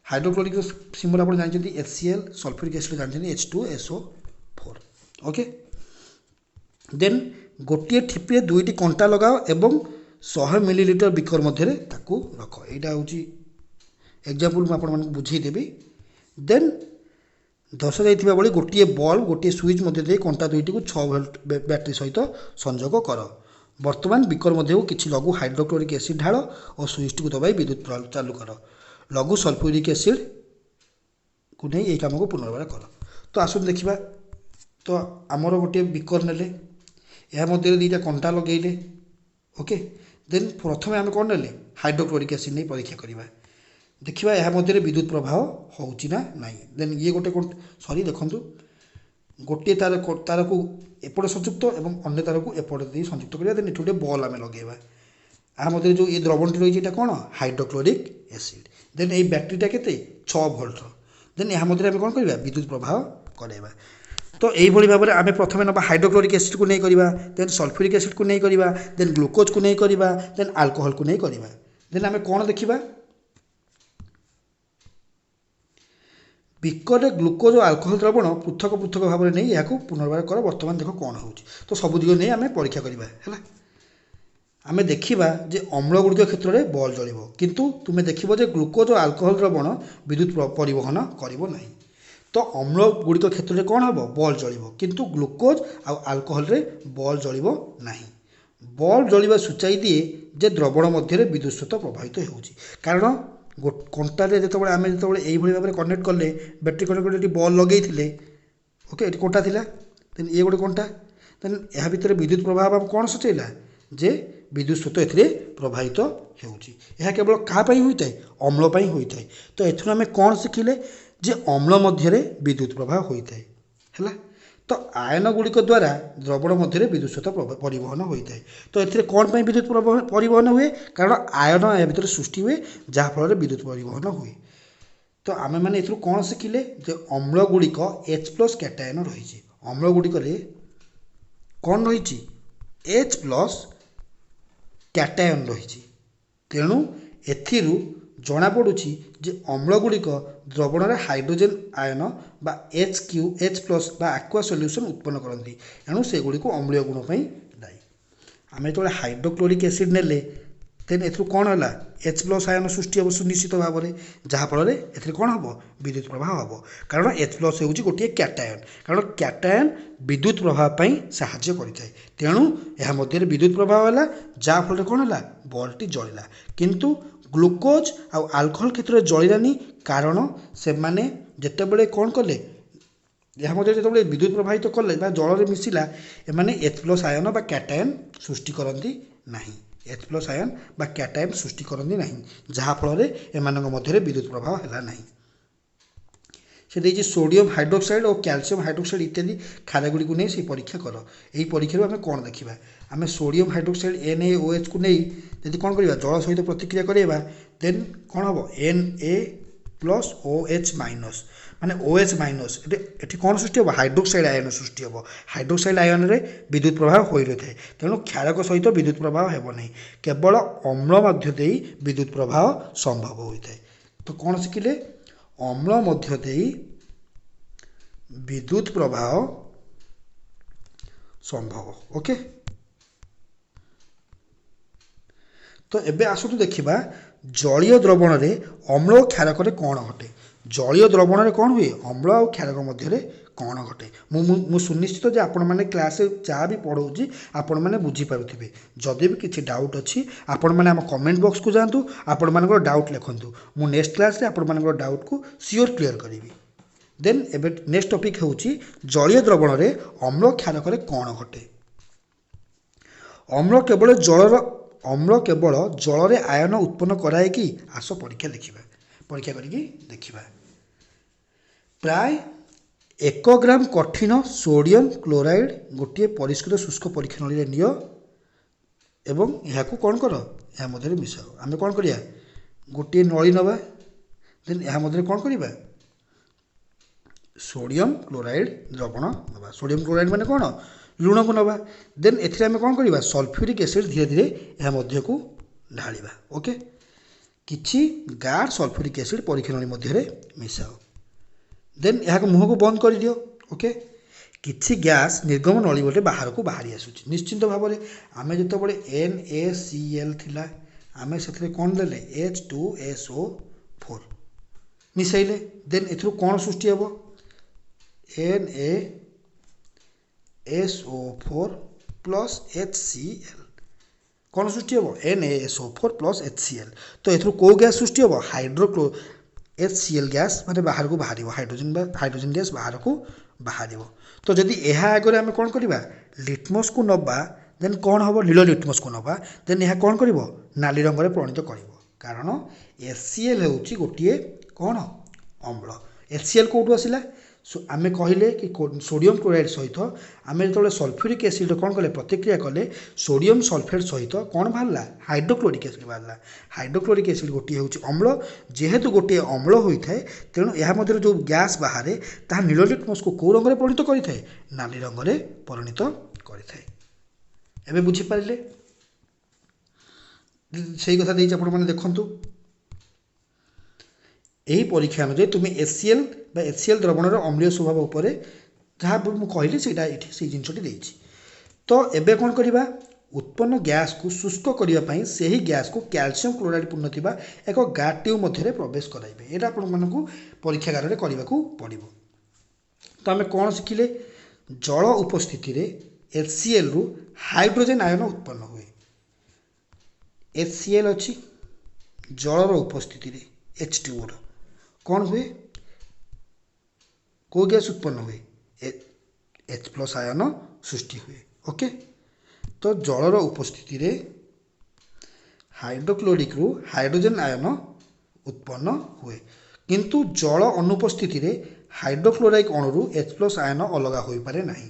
A: ହାଇଡ୍ରୋକ୍ଲୋରିକ୍ର ସିମ୍ବଲ୍ ଆପଣ ଜାଣିଛନ୍ତି HCl, sulphuric acid ଜାଣିଛନ୍ତି H2SO4। Okay, ଦେନ୍ ଗୋଟିଏ ଠିପିରେ ଦୁଇଟି କଣ୍ଟା ଲଗାଅ ଏବଂ 100 ମିଲିଲିଟର ବିକର ମଧ୍ୟରେ ତାକୁ ରଖ। ଏଇଟା ହେଉଛି ଏକ୍ଜାମ୍ପଲ୍, ମୁଁ ଆପଣମାନଙ୍କୁ ବୁଝେଇଦେବି। ଦେନ୍ ଦର୍ଶାଯାଇଥିବା ଭଳି ଗୋଟିଏ ବଲ୍ବ ଗୋଟିଏ ସୁଇଚ୍ ମଧ୍ୟ ଦେଇ କଣ୍ଟା ଦୁଇଟିକୁ 6 ଭୋଲ୍ଟ ବ୍ୟାଟେରୀ ସହିତ ସଂଯୋଗ କର। ବର୍ତ୍ତମାନ ବିକର ମଧ୍ୟକୁ କିଛି ଲଘୁ ହାଇଡ୍ରୋକ୍ଲୋରିକ୍ ଏସିଡ୍ ଢାଳ ଓ ସୁଇଚ୍ଟିକୁ ଦବାଇ ବିଦ୍ୟୁତ୍ ଚାଲୁ କର। ଲଘୁ ସଲଫ୍ୟୁରିକ୍ ଏସିଡ୍କୁ ନେଇ ଏହି କାମକୁ ପୁନର୍ବାର କର। ତ ଆସନ୍ତୁ ଦେଖିବା। ତ ଆମର ଗୋଟିଏ ବିକର ନେଲେ, ଏହା ମଧ୍ୟରେ ଦୁଇଟା କଣ୍ଟା ଲଗେଇଲେ। ଓକେ, ଦେନ୍ ପ୍ରଥମେ ଆମେ କ'ଣ ନେଲେ? ହାଇଡ୍ରୋକ୍ଲୋରିକ୍ ଏସିଡ୍ ନେଇ ପରୀକ୍ଷା କରିବା, ଦେଖିବା ଏହା ମଧ୍ୟରେ ବିଦ୍ୟୁତ ପ୍ରବାହ ହେଉଛି ନା ନାହିଁ। ଦେନ୍ ଇଏ ଗୋଟେ, ସରି, ଦେଖନ୍ତୁ, ଗୋଟିଏ ତାର ତାରକୁ ଏପଟେ ସଂଯୁକ୍ତ ଏବଂ ଅନ୍ୟ ତାରକୁ ଏପଟେ ଦେଇ ସଂଯୁକ୍ତ କରିବା। ଦେନ୍ ଏଠି ଗୋଟେ ବଲ୍ ଆମେ ଲଗେଇବା। ଏହା ମଧ୍ୟରେ ଯେଉଁ ଏ ଦ୍ରବଣଟି ରହିଛି, ଏଇଟା କ'ଣ? Hydrochloric acid. ଦେନ୍ ଏଇ ବ୍ୟାଟେରୀଟା କେତେ? 6 ଭୋଲ୍ଟର। ଦେନ୍ ଏହା ମଧ୍ୟରେ ଆମେ କ'ଣ କରିବା? ବିଦ୍ୟୁତ ପ୍ରବାହ କରାଇବା। ତ ଏଇଭଳି ଭାବରେ ଆମେ ପ୍ରଥମେ ନେବା ହାଇଡ୍ରୋକ୍ଲୋରିକ୍ ଏସିଡ଼୍କୁ ନେଇ କରିବା, ଦେନ୍ ସଲଫ୍ୟୁରିକ୍ ଏସିଡ଼୍କୁ ନେଇ କରିବା, ଦେନ୍ ଗ୍ଲୁକୋଜ୍କୁ ନେଇ କରିବା, ଦେନ୍ ଆଲକୋହଲକୁ ନେଇ କରିବା। ଦେନ୍ ଆମେ କ'ଣ ଦେଖିବା? ବିକରରେ ଗ୍ଲୁକୋଜ୍ ଓ ଆଲକୋହଲ ଦ୍ରବଣ ପୃଥକ ପୃଥକ ଭାବରେ ନେଇ ଏହାକୁ ପୁନର୍ବାର କର। ବର୍ତ୍ତମାନ ଦେଖ କ'ଣ ହେଉଛି। ତ ସବୁ ଦିଗ ନେଇ ଆମେ ପରୀକ୍ଷା କରିବା। ହେଲା, ଆମେ ଦେଖିବା ଯେ ଅମ୍ଳ ଗୁଡ଼ିକ କ୍ଷେତ୍ରରେ ବଲ୍ ଜଳିବ, କିନ୍ତୁ ତୁମେ ଦେଖିବ ଯେ ଗ୍ଲୁକୋଜ୍ ଓ ଆଲକୋହଲ ଦ୍ରବଣ ବିଦ୍ୟୁତ ପରିବହନ କରିବ ନାହିଁ। ତ ଅମ୍ଳ ଗୁଡ଼ିକ କ୍ଷେତ୍ରରେ କ'ଣ ହେବ? ବଲ୍ ଜଳିବ, କିନ୍ତୁ ଗ୍ଲୁକୋଜ୍ ଆଉ ଆଲକୋହଲରେ ବଲ୍ ଜଳିବ ନାହିଁ। ବଲ୍ ଜଳିବା ସୂଚାଇ ଦିଏ ଯେ ଦ୍ରବଣ ମଧ୍ୟରେ ବିଦ୍ୟୁତ ସ୍ରୋତ ପ୍ରବାହିତ ହେଉଛି। କାରଣ କଣ୍ଟାରେ ଯେତେବେଳେ ଆମେ ଯେତେବେଳେ ଏଇଭଳି ଭାବରେ କନେକ୍ଟ କଲେ, ବ୍ୟାଟେରୀ କନେକ୍ଟ କଲେ, ଏଠି ବଲ୍ ଲଗେଇଥିଲେ, ଓକେ, ଏଠି କଣ୍ଟା ଥିଲା, ଦେନ୍ ଇଏ ଗୋଟେ କଣ୍ଟା, ଦେନ୍ ଏହା ଭିତରେ ବିଦ୍ୟୁତ ପ୍ରବାହ କ'ଣ ସୂଚାଇଲା? ଯେ ବିଦ୍ୟୁତ ସ୍ରୋତ ଏଥିରେ ପ୍ରବାହିତ ହେଉଛି। ଏହା କେବଳ କାହା ପାଇଁ ହୋଇଥାଏ? ଅମ୍ଳ ପାଇଁ ହୋଇଥାଏ। ତ ଏଥିରୁ ଆମେ କ'ଣ ଶିଖିଲେ? ଯେ ଅମ୍ଳ ମଧ୍ୟରେ ବିଦ୍ୟୁତ ପ୍ରବାହ ହୋଇଥାଏ। ହେଲା, ତ ଆୟନ ଗୁଡ଼ିକ ଦ୍ୱାରା ଦ୍ରବଣ ମଧ୍ୟରେ ବିଦ୍ୟୁତ ସ୍ରୋତ ପରିବହନ ହୋଇଥାଏ। ତ ଏଥିରେ କ'ଣ ପାଇଁ ବିଦ୍ୟୁତ ପରିବହନ ହୁଏ? କାରଣ ଆୟନ ଏହା ଭିତରେ ସୃଷ୍ଟି ହୁଏ, ଯାହାଫଳରେ ବିଦ୍ୟୁତ ପରିବହନ ହୁଏ। ତ ଆମେମାନେ ଏଥିରୁ କ'ଣ ଶିଖିଲେ? ଯେ ଅମ୍ଳ ଗୁଡ଼ିକ ଏଚ୍ ପ୍ଲସ୍ କ୍ୟାଟାୟନ ରହିଛି। ଅମ୍ଳ ଗୁଡ଼ିକରେ କ'ଣ ରହିଛି? ଏଚ୍ ପ୍ଲସ୍ କ୍ୟାଟାୟନ ରହିଛି। ତେଣୁ ଏଥିରୁ ଜଣାପଡ଼ୁଛି ଯେ ଅମ୍ଳ ଗୁଡ଼ିକ ଦ୍ରବଣରେ ହାଇଡ୍ରୋଜେନ୍ ଆୟନ ବା ଏଚ୍ କ୍ୟୁ ଏଚ୍ ପ୍ଲସ୍ ବା ଆକ୍ୱା ସଲ୍ୟୁସନ୍ ଉତ୍ପନ୍ନ କରନ୍ତି, ଏଣୁ ସେଗୁଡ଼ିକୁ ଅମ୍ଳୀୟ ଗୁଣ ପାଇଁ ଦାୟୀ। ଆମେ ଯେତେବେଳେ ହାଇଡ୍ରୋକ୍ଲୋରିକ୍ ଏସିଡ୍ ନେଲେ, ଦେନ୍ ଏଥିରୁ କ'ଣ ହେଲା? ଏଚ୍ ପ୍ଲସ୍ ଆୟନ ସୃଷ୍ଟି ହେବ ସୁନିଶ୍ଚିତ ଭାବରେ, ଯାହାଫଳରେ ଏଥିରେ କ'ଣ ହେବ? ବିଦ୍ୟୁତ ପ୍ରବାହ ହେବ। କାରଣ ଏଚ୍ ପ୍ଲସ୍ ହେଉଛି ଗୋଟିଏ କ୍ୟାଟାୟନ, କାରଣ କ୍ୟାଟାୟନ ବିଦ୍ୟୁତ ପ୍ରବାହ ପାଇଁ ସାହାଯ୍ୟ କରିଥାଏ। ତେଣୁ ଏହା ମଧ୍ୟରେ ବିଦ୍ୟୁତ ପ୍ରବାହ ହେଲା, ଯାହାଫଳରେ କ'ଣ ହେଲା? ବଲ୍ଟି ଜଳିଲା। କିନ୍ତୁ ଗ୍ଲୁକୋଜ୍ ଆଉ ଆଲକୋହଲ କ୍ଷେତ୍ରରେ ଜଳିଲାନି, କାରଣ ସେମାନେ ଯେତେବେଳେ କ'ଣ କଲେ, ଏହା ମଧ୍ୟରେ ଯେତେବେଳେ ବିଦ୍ୟୁତ ପ୍ରବାହିତ କଲେ ବା ଜଳରେ ମିଶିଲା, ଏମାନେ ଏଚ୍ ପ୍ଲସ୍ ଆୟନ ବା କ୍ୟାଟାୟନ ସୃଷ୍ଟି କରନ୍ତି ନାହିଁ। ଏଚ୍ ପ୍ଲସ୍ ଆୟନ ବା କ୍ୟାଟାୟନ ସୃଷ୍ଟି କରନ୍ତି ନାହିଁ, ଯାହାଫଳରେ ଏମାନଙ୍କ ମଧ୍ୟରେ ବିଦ୍ୟୁତ ପ୍ରବାହ ହେଲା ନାହିଁ। ସେ ଦେଇଛି ସୋଡ଼ିୟମ୍ ହାଇଡ୍ରୋକ୍ସାଇଡ଼୍ ଓ କ୍ୟାଲସିୟମ୍ ହାଇଡ୍ରୋକ୍ସାଇଡ଼୍ ଇତ୍ୟାଦି ଖାରଗୁଡ଼ିକୁ ନେଇ ସେଇ ପରୀକ୍ଷା କର। ଏହି ପରୀକ୍ଷାରୁ ଆମେ କ'ଣ ଦେଖିବା? ଆମେ ସୋଡ଼ିୟମ୍ ହାଇଡ୍ରୋକ୍ସାଇଡ଼୍ ଏନ୍ ଏ ଓ ଏଚ୍କୁ ନେଇ ଯଦି କ'ଣ କରିବା, ଜଳ ସହିତ ପ୍ରତିକ୍ରିୟା କରାଇବା, ଦେନ୍ କ'ଣ ହେବ? N A plus O H minus, ମାନେ ଓ ଏଚ୍ ମାଇନସ୍। ଏଠି କ'ଣ ସୃଷ୍ଟି ହେବ? ହାଇଡ୍ରୋକ୍ସାଇଡ଼୍ ଆୟନ ସୃଷ୍ଟି ହେବ। ହାଇଡ୍ରୋକ୍ସାଇଡ଼୍ ଆୟନରେ ବିଦ୍ୟୁତ ପ୍ରବାହ ହୋଇନଥାଏ, ତେଣୁ କ୍ଷାରକ ସହିତ ବିଦ୍ୟୁତ ପ୍ରବାହ ହେବ ନାହିଁ, କେବଳ ଅମ୍ଳ ମଧ୍ୟ ଦେଇ ବିଦ୍ୟୁତ ପ୍ରବାହ ସମ୍ଭବ ହୋଇଥାଏ। ତ କ'ଣ ଶିଖିଲେ? ଅମ୍ଳ ମଧ୍ୟ ଦେଇ ବିଦ୍ୟୁତ ପ୍ରବାହ ସମ୍ଭବ। ଓକେ, ତ ଏବେ ଆସନ୍ତୁ ଦେଖିବା ଜଳୀୟ ଦ୍ରବଣରେ ଅମ୍ଳ ଓ କ୍ଷାରକରେ କ'ଣ ଘଟେ। ଜଳୀୟ ଦ୍ରବଣରେ କ'ଣ ହୁଏ? ଅମ୍ଳ ଆଉ କ୍ଷାରକ ମଧ୍ୟରେ କ'ଣ ଘଟେ? ମୁଁ ସୁନିଶ୍ଚିତ ଯେ ଆପଣମାନେ କ୍ଲାସ୍ରେ ଯାହା ବି ପଢ଼ଉଛି ଆପଣମାନେ ବୁଝିପାରୁଥିବେ। ଯଦି ବି କିଛି ଡାଉଟ୍ ଅଛି, ଆପଣମାନେ ଆମ କମେଣ୍ଟ ବକ୍ସକୁ ଯାଆନ୍ତୁ, ଆପଣମାନଙ୍କର ଡାଉଟ୍ ଲେଖନ୍ତୁ। ମୁଁ ନେକ୍ସଟ କ୍ଲାସ୍ରେ ଆପଣମାନଙ୍କର ଡାଉଟ୍କୁ ସିଓର କ୍ଲିୟର କରିବି। ଦେନ୍ ଏବେ ନେକ୍ସଟ ଟପିକ୍ ହେଉଛି ଜଳୀୟ ଦ୍ରବଣରେ ଅମ୍ଳ କ୍ଷାରକରେ କ'ଣ ଘଟେ। ଅମ୍ଳ କେବଳ ଜଳର ଅମ୍ଳ କେବଳ ଜଳରେ ଆୟନ ଉତ୍ପନ୍ନ କରାଏ କି? ଆସ ପରୀକ୍ଷା ଦେଖିବା, ପରୀକ୍ଷା କରିକି ଦେଖିବା। ପ୍ରାୟ 1 ଗ୍ରାମ କଠିନ ସୋଡ଼ିୟମ୍ କ୍ଲୋରାଇଡ଼୍ ଗୋଟିଏ ପରିଷ୍କୃତ ଶୁଷ୍କ ପରୀକ୍ଷା ନଳୀରେ ନିଅ ଏବଂ ଏହାକୁ କ'ଣ କର? ଏହା ମଧ୍ୟରେ ମିଶାଅ। ଆମେ କ'ଣ କରିବା? ଗୋଟିଏ ନଳୀ ନେବା, ଦେନ୍ ଏହା ମଧ୍ୟରେ କ'ଣ କରିବା? ସୋଡ଼ିୟମ୍ କ୍ଲୋରାଇଡ଼୍ ଦ୍ରବଣ ନେବା। ସୋଡ଼ିୟମ୍ କ୍ଲୋରାଇଡ଼୍ ମାନେ କ'ଣ? ଲୁଣକୁ ନେବା। ଦେନ୍ ଏଥିରେ ଆମେ କ'ଣ କରିବା? ସଲଫ୍ୟୁରିକ୍ ଏସିଡ଼୍ ଧୀରେ ଧୀରେ ଏହା ମଧ୍ୟକୁ ଢାଳିବା। ଓକେ, କିଛି ଗାଢ଼ ସଲଫ୍ୟୁରିକ୍ ଏସିଡ଼୍ ପରୀକ୍ଷା ନଳୀ ମଧ୍ୟରେ ମିଶାଅ। ଦେନ୍ ଏହାକୁ ମୁହଁକୁ ବନ୍ଦ କରିଦିଅ। ଓକେ, କିଛି ଗ୍ୟାସ୍ ନିର୍ଗମ ନଳୀ ଗୋଟେ ବାହାରକୁ ବାହାରି ଆସୁଛି। ନିଶ୍ଚିନ୍ତ ଭାବରେ ଆମେ ଯେତେବେଳେ ଏନ୍ ଏ ସି ଏଲ୍ ଥିଲା, ଆମେ ସେଥିରେ କ'ଣ ଦେଲେ? ଏଚ୍ ଟୁ ଏସ୍ ଓ ଫୋର୍ ମିଶାଇଲେ। ଦେନ୍ ଏଥିରୁ କ'ଣ ସୃଷ୍ଟି ହେବ? N A S O four plus H C L. କ'ଣ ସୃଷ୍ଟି ହେବ? N A S O four plus H C L. ତ ଏଥିରୁ କେଉଁ ଗ୍ୟାସ୍ ସୃଷ୍ଟି ହେବ? ହାଇଡ୍ରୋକ୍ଲୋ ଏଚ୍ ସି ଏଲ୍ ଗ୍ୟାସ୍ ମାନେ ବାହାରକୁ ବାହାରିବ, ହାଇଡ୍ରୋଜେନ୍ ବା ହାଇଡ୍ରୋଜେନ୍ ଗ୍ୟାସ୍ ବାହାରକୁ ବାହାରିବ। ତ ଯଦି ଏହା ଆଗରେ ଆମେ କ'ଣ କରିବା, ଲିଟମସ୍କୁ ନେବା, ଦେନ୍ କ'ଣ ହେବ? ନୀଳ ଲିଟମସ୍କୁ ନେବା, ଦେନ୍ ଏହା କ'ଣ କରିବ? ନାଲି ରଙ୍ଗରେ ପରିଣତ କରିବ। କାରଣ ଏଚ୍ ସି ଏଲ୍ ହେଉଛି ଗୋଟିଏ କ'ଣ? ଅମ୍ଳ। ଏଚ୍ ସି ଏଲ୍ କେଉଁଠୁ ଆସିଲା? ଆମେ କହିଲେ କି ସୋଡ଼ିୟମ୍ କ୍ଲୋରାଇଡ଼୍ ସହିତ ଆମେ ଯେତେବେଳେ ସଲଫ୍ୟୁରିକ୍ ଏସିଡ଼୍ କ'ଣ କଲେ, ପ୍ରତିକ୍ରିୟା କଲେ, ସୋଡ଼ିୟମ୍ ସଲଫେଟ୍ ସହିତ କ'ଣ ବାହାରିଲା? ହାଇଡ୍ରୋକ୍ଲୋରିକ୍ ଏସିଡ଼୍ ବାହାରିଲା। ହାଇଡ୍ରୋକ୍ଲୋରିକ୍ ଏସିଡ଼୍ ଗୋଟିଏ ହେଉଛି ଅମ୍ଳ। ଯେହେତୁ ଗୋଟିଏ ଅମ୍ଳ ହୋଇଥାଏ, ତେଣୁ ଏହା ମଧ୍ୟରେ ଯେଉଁ ଗ୍ୟାସ୍ ବାହାରେ ତାହା ନୀଳ ଲିଟମସ୍କୁ କେଉଁ ରଙ୍ଗରେ ପରିଣତ କରିଥାଏ? ନାଲି ରଙ୍ଗରେ ପରିଣତ କରିଥାଏ। ଏବେ ବୁଝିପାରିଲେ? ସେଇ କଥା ଦେଇଛି, ଆପଣମାନେ ଦେଖନ୍ତୁ। ଏହି ପରୀକ୍ଷା ଅନୁଯାୟୀ ତୁମେ ଏଚ୍ ବା ଏଚ୍ ଦ୍ରବଣର ଅମ୍ଳୀୟ ସ୍ୱଭାବ ଉପରେ ଯାହା ମୁଁ କହିଲି, ସେଇଟା ଏଇଠି ସେଇ ଜିନିଷଟି ଦେଇଛି। ତ ଏବେ କ'ଣ କରିବା? ଉତ୍ପନ୍ନ ଗ୍ୟାସ୍କୁ ଶୁଷ୍କ କରିବା ପାଇଁ ସେହି ଗ୍ୟାସ୍କୁ କ୍ୟାଲସିୟମ୍ କ୍ଲୋରାଇଡ଼୍ ପୂର୍ଣ୍ଣ ଥିବା ଏକ ଗାର୍ଡ଼ ଟ୍ୟୁବ୍ ମଧ୍ୟରେ ପ୍ରବେଶ କରାଇବେ। ଏଇଟା ଆପଣମାନଙ୍କୁ ପରୀକ୍ଷାଗାରରେ କରିବାକୁ ପଡ଼ିବ। ତ ଆମେ କ'ଣ ଶିଖିଲେ? ଜଳ ଉପସ୍ଥିତିରେ ଏଚ୍ ସି ଏଲ୍ରୁ ହାଇଡ୍ରୋଜେନ୍ ଆୟନ ଉତ୍ପନ୍ନ ହୁଏ। ଏଚ୍ ସି ଏଲ୍ ଅଛି, ଜଳର ଉପସ୍ଥିତିରେ ଏଚ୍ ଟୁ ଓର କ'ଣ ହୁଏ? କେଉଁ ଗ୍ୟାସ୍ ଉତ୍ପନ୍ନ ହୁଏ? ଏଚ୍ ପ୍ଲସ୍ ଆୟନ ସୃଷ୍ଟି ହୁଏ। ଓକେ, ତ ଜଳର ଉପସ୍ଥିତିରେ ହାଇଡ୍ରୋକ୍ଲୋରିକ୍ରୁ ହାଇଡ୍ରୋଜେନ୍ ଆୟନ ଉତ୍ପନ୍ନ ହୁଏ, କିନ୍ତୁ ଜଳ ଅନୁପସ୍ଥିତିରେ ହାଇଡ୍ରୋକ୍ଲୋରାଇକ୍ ଅଣୁରୁ ଏଚ୍ ପ୍ଲସ୍ ଆୟନ ଅଲଗା ହୋଇପାରେ ନାହିଁ।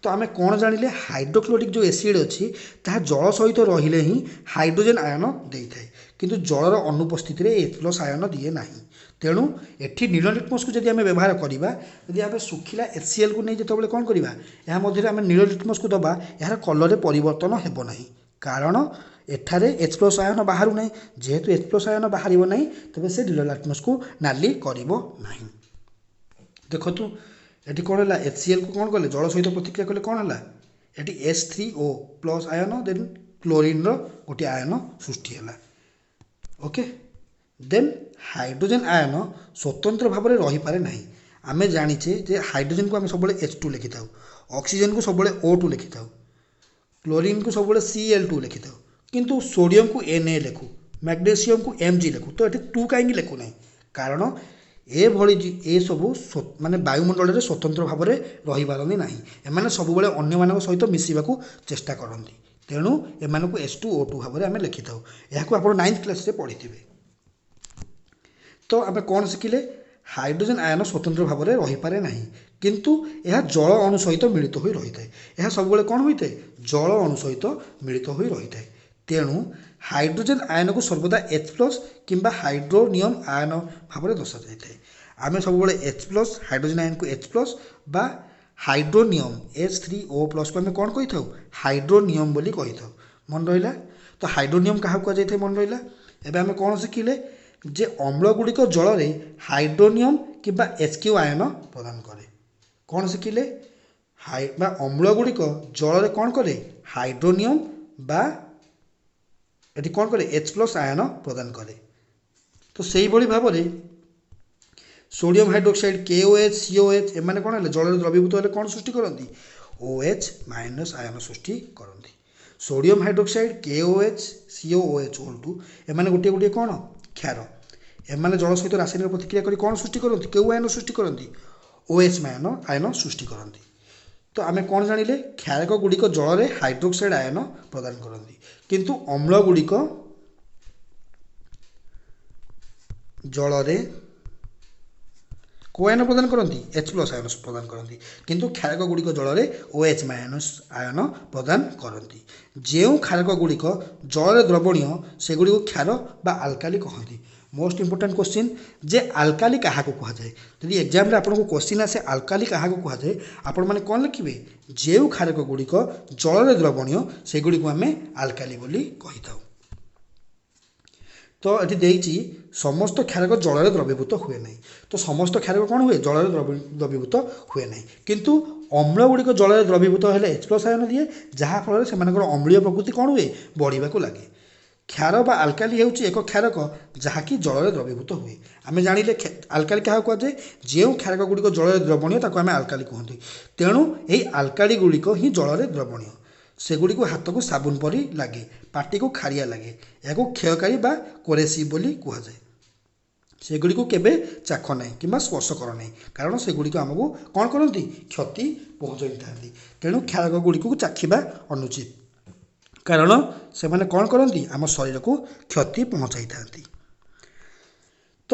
A: ତ ଆମେ କ'ଣ ଜାଣିଲେ? ହାଇଡ୍ରୋକ୍ଲୋରିକ୍ ଯେଉଁ ଏସିଡ଼୍ ଅଛି, ତାହା ଜଳ ସହିତ ରହିଲେ ହିଁ ହାଇଡ୍ରୋଜେନ୍ ଆୟନ ଦେଇଥାଏ, କିନ୍ତୁ ଜଳର ଅନୁପସ୍ଥିତିରେ ଏଚ୍ ପ୍ଲସ୍ ଆୟନ ଦିଏ ନାହିଁ। ତେଣୁ ଏଠି ନୀଳ ଲିଟମସ୍କୁ ଯଦି ଆମେ ବ୍ୟବହାର କରିବା, ଯଦି ଆମେ ଶୁଖିଲା ଏଚ୍ ସି ଏଲ୍କୁ ନେଇ ଯେତେବେଳେ କ'ଣ କରିବା, ଏହା ମଧ୍ୟରେ ଆମେ ନୀଳ ଲିଟମସ୍କୁ ଦେବା, ଏହାର କଲର୍ରେ ପରିବର୍ତ୍ତନ ହେବ ନାହିଁ, କାରଣ ଏଠାରେ ଏଚ୍ ପ୍ଲସ୍ ଆୟନ ବାହାରୁ ନାହିଁ। ଯେହେତୁ ଏଚ୍ ପ୍ଲସ୍ ଆୟନ ବାହାରିବ ନାହିଁ, ତେବେ ସେ ନୀଳ ଲିଟମସ୍କୁ ନାଲି କରିବ ନାହିଁ। ଦେଖନ୍ତୁ, ଏଠି କ'ଣ ହେଲା? ଏଚ୍ ସି ଏଲ୍କୁ କ'ଣ କଲେ? ଜଳ ସହିତ ପ୍ରତିକ୍ରିୟା କଲେ, କ'ଣ ହେଲା? ଏଠି ଏଚ୍ ଥ୍ରୀ ଓ ପ୍ଲସ୍ ଆୟନ, ଦେନ୍ କ୍ଲୋରିନ୍ର ଗୋଟିଏ ଆୟନ ସୃଷ୍ଟି ହେଲା। ଓକେ, ଦେନ୍ ହାଇଡ୍ରୋଜେନ୍ ଆୟନ ସ୍ୱତନ୍ତ୍ର ଭାବରେ ରହିପାରେ ନାହିଁ। ଆମେ ଜାଣିଛେ ଯେ ହାଇଡ୍ରୋଜେନ୍କୁ ଆମେ ସବୁବେଳେ ଏଚ୍ ଟୁ ଲେଖିଥାଉ, ଅକ୍ସିଜେନ୍କୁ ସବୁବେଳେ ଓ ଟୁ ଲେଖିଥାଉ, କ୍ଲୋରିନ୍କୁ ସବୁବେଳେ ସି ଏଲ୍ ଟୁ ଲେଖିଥାଉ, କିନ୍ତୁ ସୋଡ଼ିୟମକୁ ଏନ୍ ଏ ଲେଖୁ, ମ୍ୟାଗ୍ନେସିୟମକୁ ଏମ୍ ଜି ଲେଖୁ। ତ ଏଠି ଟୁ କାହିଁକି ଲେଖୁନାହିଁ? କାରଣ ଏଭଳି ଏସବୁ ମାନେ ବାୟୁମଣ୍ଡଳରେ ସ୍ୱତନ୍ତ୍ର ଭାବରେ ରହିପାରନ୍ତି ନାହିଁ। ଏମାନେ ସବୁବେଳେ ଅନ୍ୟମାନଙ୍କ ସହିତ ମିଶିବାକୁ ଚେଷ୍ଟା କରନ୍ତି। ତେଣୁ ଏମାନଙ୍କୁ ଏଚ୍ ଟୁ ଓ ଟୁ ଭାବରେ ଆମେ ଲେଖିଥାଉ। ଏହାକୁ ଆପଣ ନାଇନ୍ଥ କ୍ଲାସ୍ରେ ପଢ଼ିଥିବେ। ତ ଆମେ କ'ଣ ଶିଖିଲେ? ହାଇଡ୍ରୋଜେନ୍ ଆୟନ ସ୍ୱତନ୍ତ୍ର ଭାବରେ ରହିପାରେ ନାହିଁ, କିନ୍ତୁ ଏହା ଜଳ ଅଣୁ ସହିତ ମିଳିତ ହୋଇ ରହିଥାଏ। ଏହା ସବୁବେଳେ କ'ଣ ହୋଇଥାଏ? ଜଳ ଅଣୁ ସହିତ ମିଳିତ ହୋଇ ରହିଥାଏ। ତେଣୁ ହାଇଡ୍ରୋଜେନ୍ ଆୟନକୁ ସର୍ବଦା ଏଚ୍ ପ୍ଲସ୍ କିମ୍ବା ହାଇଡ୍ରୋନିୟମ୍ ଆୟନ ଭାବରେ ଦର୍ଶାଯାଇଥାଏ। ଆମେ ସବୁବେଳେ ଏଚ୍ ପ୍ଲସ୍, ହାଇଡ୍ରୋଜେନ୍ ଆୟନକୁ ଏଚ୍ ପ୍ଲସ୍ ବା ହାଇଡ୍ରୋନିୟମ୍ ଏଚ୍ ଥ୍ରୀ ଓ ପ୍ଲସ୍କୁ ଆମେ କ'ଣ କହିଥାଉ? ହାଇଡ୍ରୋନିୟମ୍ ବୋଲି କହିଥାଉ। ମନେ ରହିଲା? ତ ହାଇଡ୍ରୋନିୟମ୍ କାହାକୁ କୁହାଯାଇଥାଏ, ମନେ ରହିଲା? ଏବେ ଆମେ କ'ଣ ଶିଖିଲେ? ଯେ ଅମ୍ଳ ଗୁଡ଼ିକ ଜଳରେ ହାଇଡ୍ରୋନିୟମ୍ କିମ୍ବା ଏଚ୍ କ୍ୟୁ ଆୟନ ପ୍ରଦାନ କରେ। କ'ଣ ଶିଖିଲେ? ହାଇ ବା ଅମ୍ଳ ଗୁଡ଼ିକ ଜଳରେ କ'ଣ କରେ? ହାଇଡ୍ରୋନିୟମ୍ ବା ଏଠି କ'ଣ କରେ? ଏଚ୍ ପ୍ଲସ୍ ଆୟନ ପ୍ରଦାନ କରେ। ତ ସେଇଭଳି ଭାବରେ sodium hydroxide K O H, C O H, ଏମାନେ କ'ଣ ହେଲେ? ଜଳରେ ଦ୍ରବୀଭୂତ ହେଲେ କ'ଣ ସୃଷ୍ଟି କରନ୍ତି? ଓ ଏଚ୍ ମାଇନସ୍ ଆୟନ ସୃଷ୍ଟି କରନ୍ତି। Sodium hydroxide K O H, C O H whole two, ଏମାନେ ଗୋଟିଏ ଗୋଟିଏ କ'ଣ? କ୍ଷାର। ଏମାନେ ଜଳ ସହିତ ରାସାୟନିକ ପ୍ରତିକ୍ରିୟା କରି କ'ଣ ସୃଷ୍ଟି କରନ୍ତି? କେଉଁ ଆୟନ ସୃଷ୍ଟି କରନ୍ତି? ଓ ଏଚ୍ ଆୟନ ଆୟନ ସୃଷ୍ଟି କରନ୍ତି। ତ ଆମେ କ'ଣ ଜାଣିଲେ? କ୍ଷାରକ ଗୁଡ଼ିକ ଜଳରେ ହାଇଡ୍ରୋକ୍ସାଇଡ୍ ଆୟନ ପ୍ରଦାନ କରନ୍ତି, କିନ୍ତୁ ଅମ୍ଳ ଗୁଡ଼ିକ ଜଳରେ କେଉଁ ଆୟନ ପ୍ରଦାନ କରନ୍ତି? ଏଚ୍ ପ୍ଲସ୍ ଆୟନ ପ୍ରଦାନ କରନ୍ତି, କିନ୍ତୁ କ୍ଷାରକ ଗୁଡ଼ିକ ଜଳରେ ଓ ଏଚ୍ ମାଇନସ୍ ଆୟନ ପ୍ରଦାନ କରନ୍ତି। ଯେଉଁ କ୍ଷାରକ ଗୁଡ଼ିକ ଜଳରେ ଦ୍ରବଣୀୟ, ସେଗୁଡ଼ିକୁ କ୍ଷାର ବା ଆଲକାଲି କହନ୍ତି। ମୋଷ୍ଟ ଇମ୍ପୋର୍ଟାଣ୍ଟ କୋଶ୍ଚିନ୍ ଯେ ଆଲକାଲି କାହାକୁ କୁହାଯାଏ? ଯଦି ଏକ୍ଜାମ୍ରେ ଆପଣଙ୍କୁ କୋଶ୍ଚିନ୍ ଆସେ ଆଲକାଲି କାହାକୁ କୁହାଯାଏ, ଆପଣମାନେ କ'ଣ ଲେଖିବେ? ଯେଉଁ କ୍ଷାରକ ଗୁଡ଼ିକ ଜଳରେ ଦ୍ରବଣୀୟ, ସେଗୁଡ଼ିକୁ ଆମେ ଆଲକାଲି ବୋଲି କହିଥାଉ। ତ ଏଠି ଦେଇଛି, ସମସ୍ତ କ୍ଷାରକ ଜଳରେ ଦ୍ରବୀଭୂତ ହୁଏ ନାହିଁ। ତ ସମସ୍ତ କ୍ଷାରକ କ'ଣ ହୁଏ? ଜଳରେ ଦ୍ରବୀଭୂତ ହୁଏ ନାହିଁ, କିନ୍ତୁ ଅମ୍ଳ ଗୁଡ଼ିକ ଜଳରେ ଦ୍ରବୀଭୂତ ହେଲେ ଏଚ୍ ପ୍ଲସ୍ ଆୟନ ଦିଏ, ଯାହାଫଳରେ ସେମାନଙ୍କର ଅମ୍ଳୀୟ ପ୍ରକୃତି କ'ଣ ହୁଏ? ବଢ଼ିବାକୁ ଲାଗେ। କ୍ଷାର ବା ଆଲକାଲି ହେଉଛି ଏକ କ୍ଷାରକ ଯାହାକି ଜଳରେ ଦ୍ରବୀଭୂତ ହୁଏ। ଆମେ ଜାଣିଲେ ଆଲକାଲି କାହାକୁ କୁହାଯାଏ? ଯେଉଁ କ୍ଷାରକ ଗୁଡ଼ିକ ଜଳରେ ଦ୍ରବଣୀୟ, ତାକୁ ଆମେ ଆଲକାଲି କୁହନ୍ତି। ତେଣୁ ଏହି ଆଲକାଲି ଗୁଡ଼ିକ ହିଁ ଜଳରେ ଦ୍ରବଣୀୟ। ସେଗୁଡ଼ିକୁ ହାତକୁ ସାବୁନ ପରି ଲାଗେ, ପାଟିକୁ ଖାରିଆ ଲାଗେ। ଏହାକୁ କ୍ଷୟକାରୀ ବା କୋରେସିଭ୍ ବୋଲି କୁହାଯାଏ। ସେଗୁଡ଼ିକୁ କେବେ ଚାଖ ନାହିଁ କିମ୍ବା ସ୍ପର୍ଶ କର ନାହିଁ, କାରଣ ସେଗୁଡ଼ିକ ଆମକୁ କ'ଣ କରନ୍ତି? କ୍ଷତି ପହଞ୍ଚାଇଥାନ୍ତି। ତେଣୁ କ୍ଷାରକ ଗୁଡ଼ିକୁ ଚାଖିବା ଅନୁଚିତ, କାରଣ ସେମାନେ କ'ଣ କରନ୍ତି? ଆମ ଶରୀରକୁ କ୍ଷତି ପହଞ୍ଚାଇଥାନ୍ତି। ତ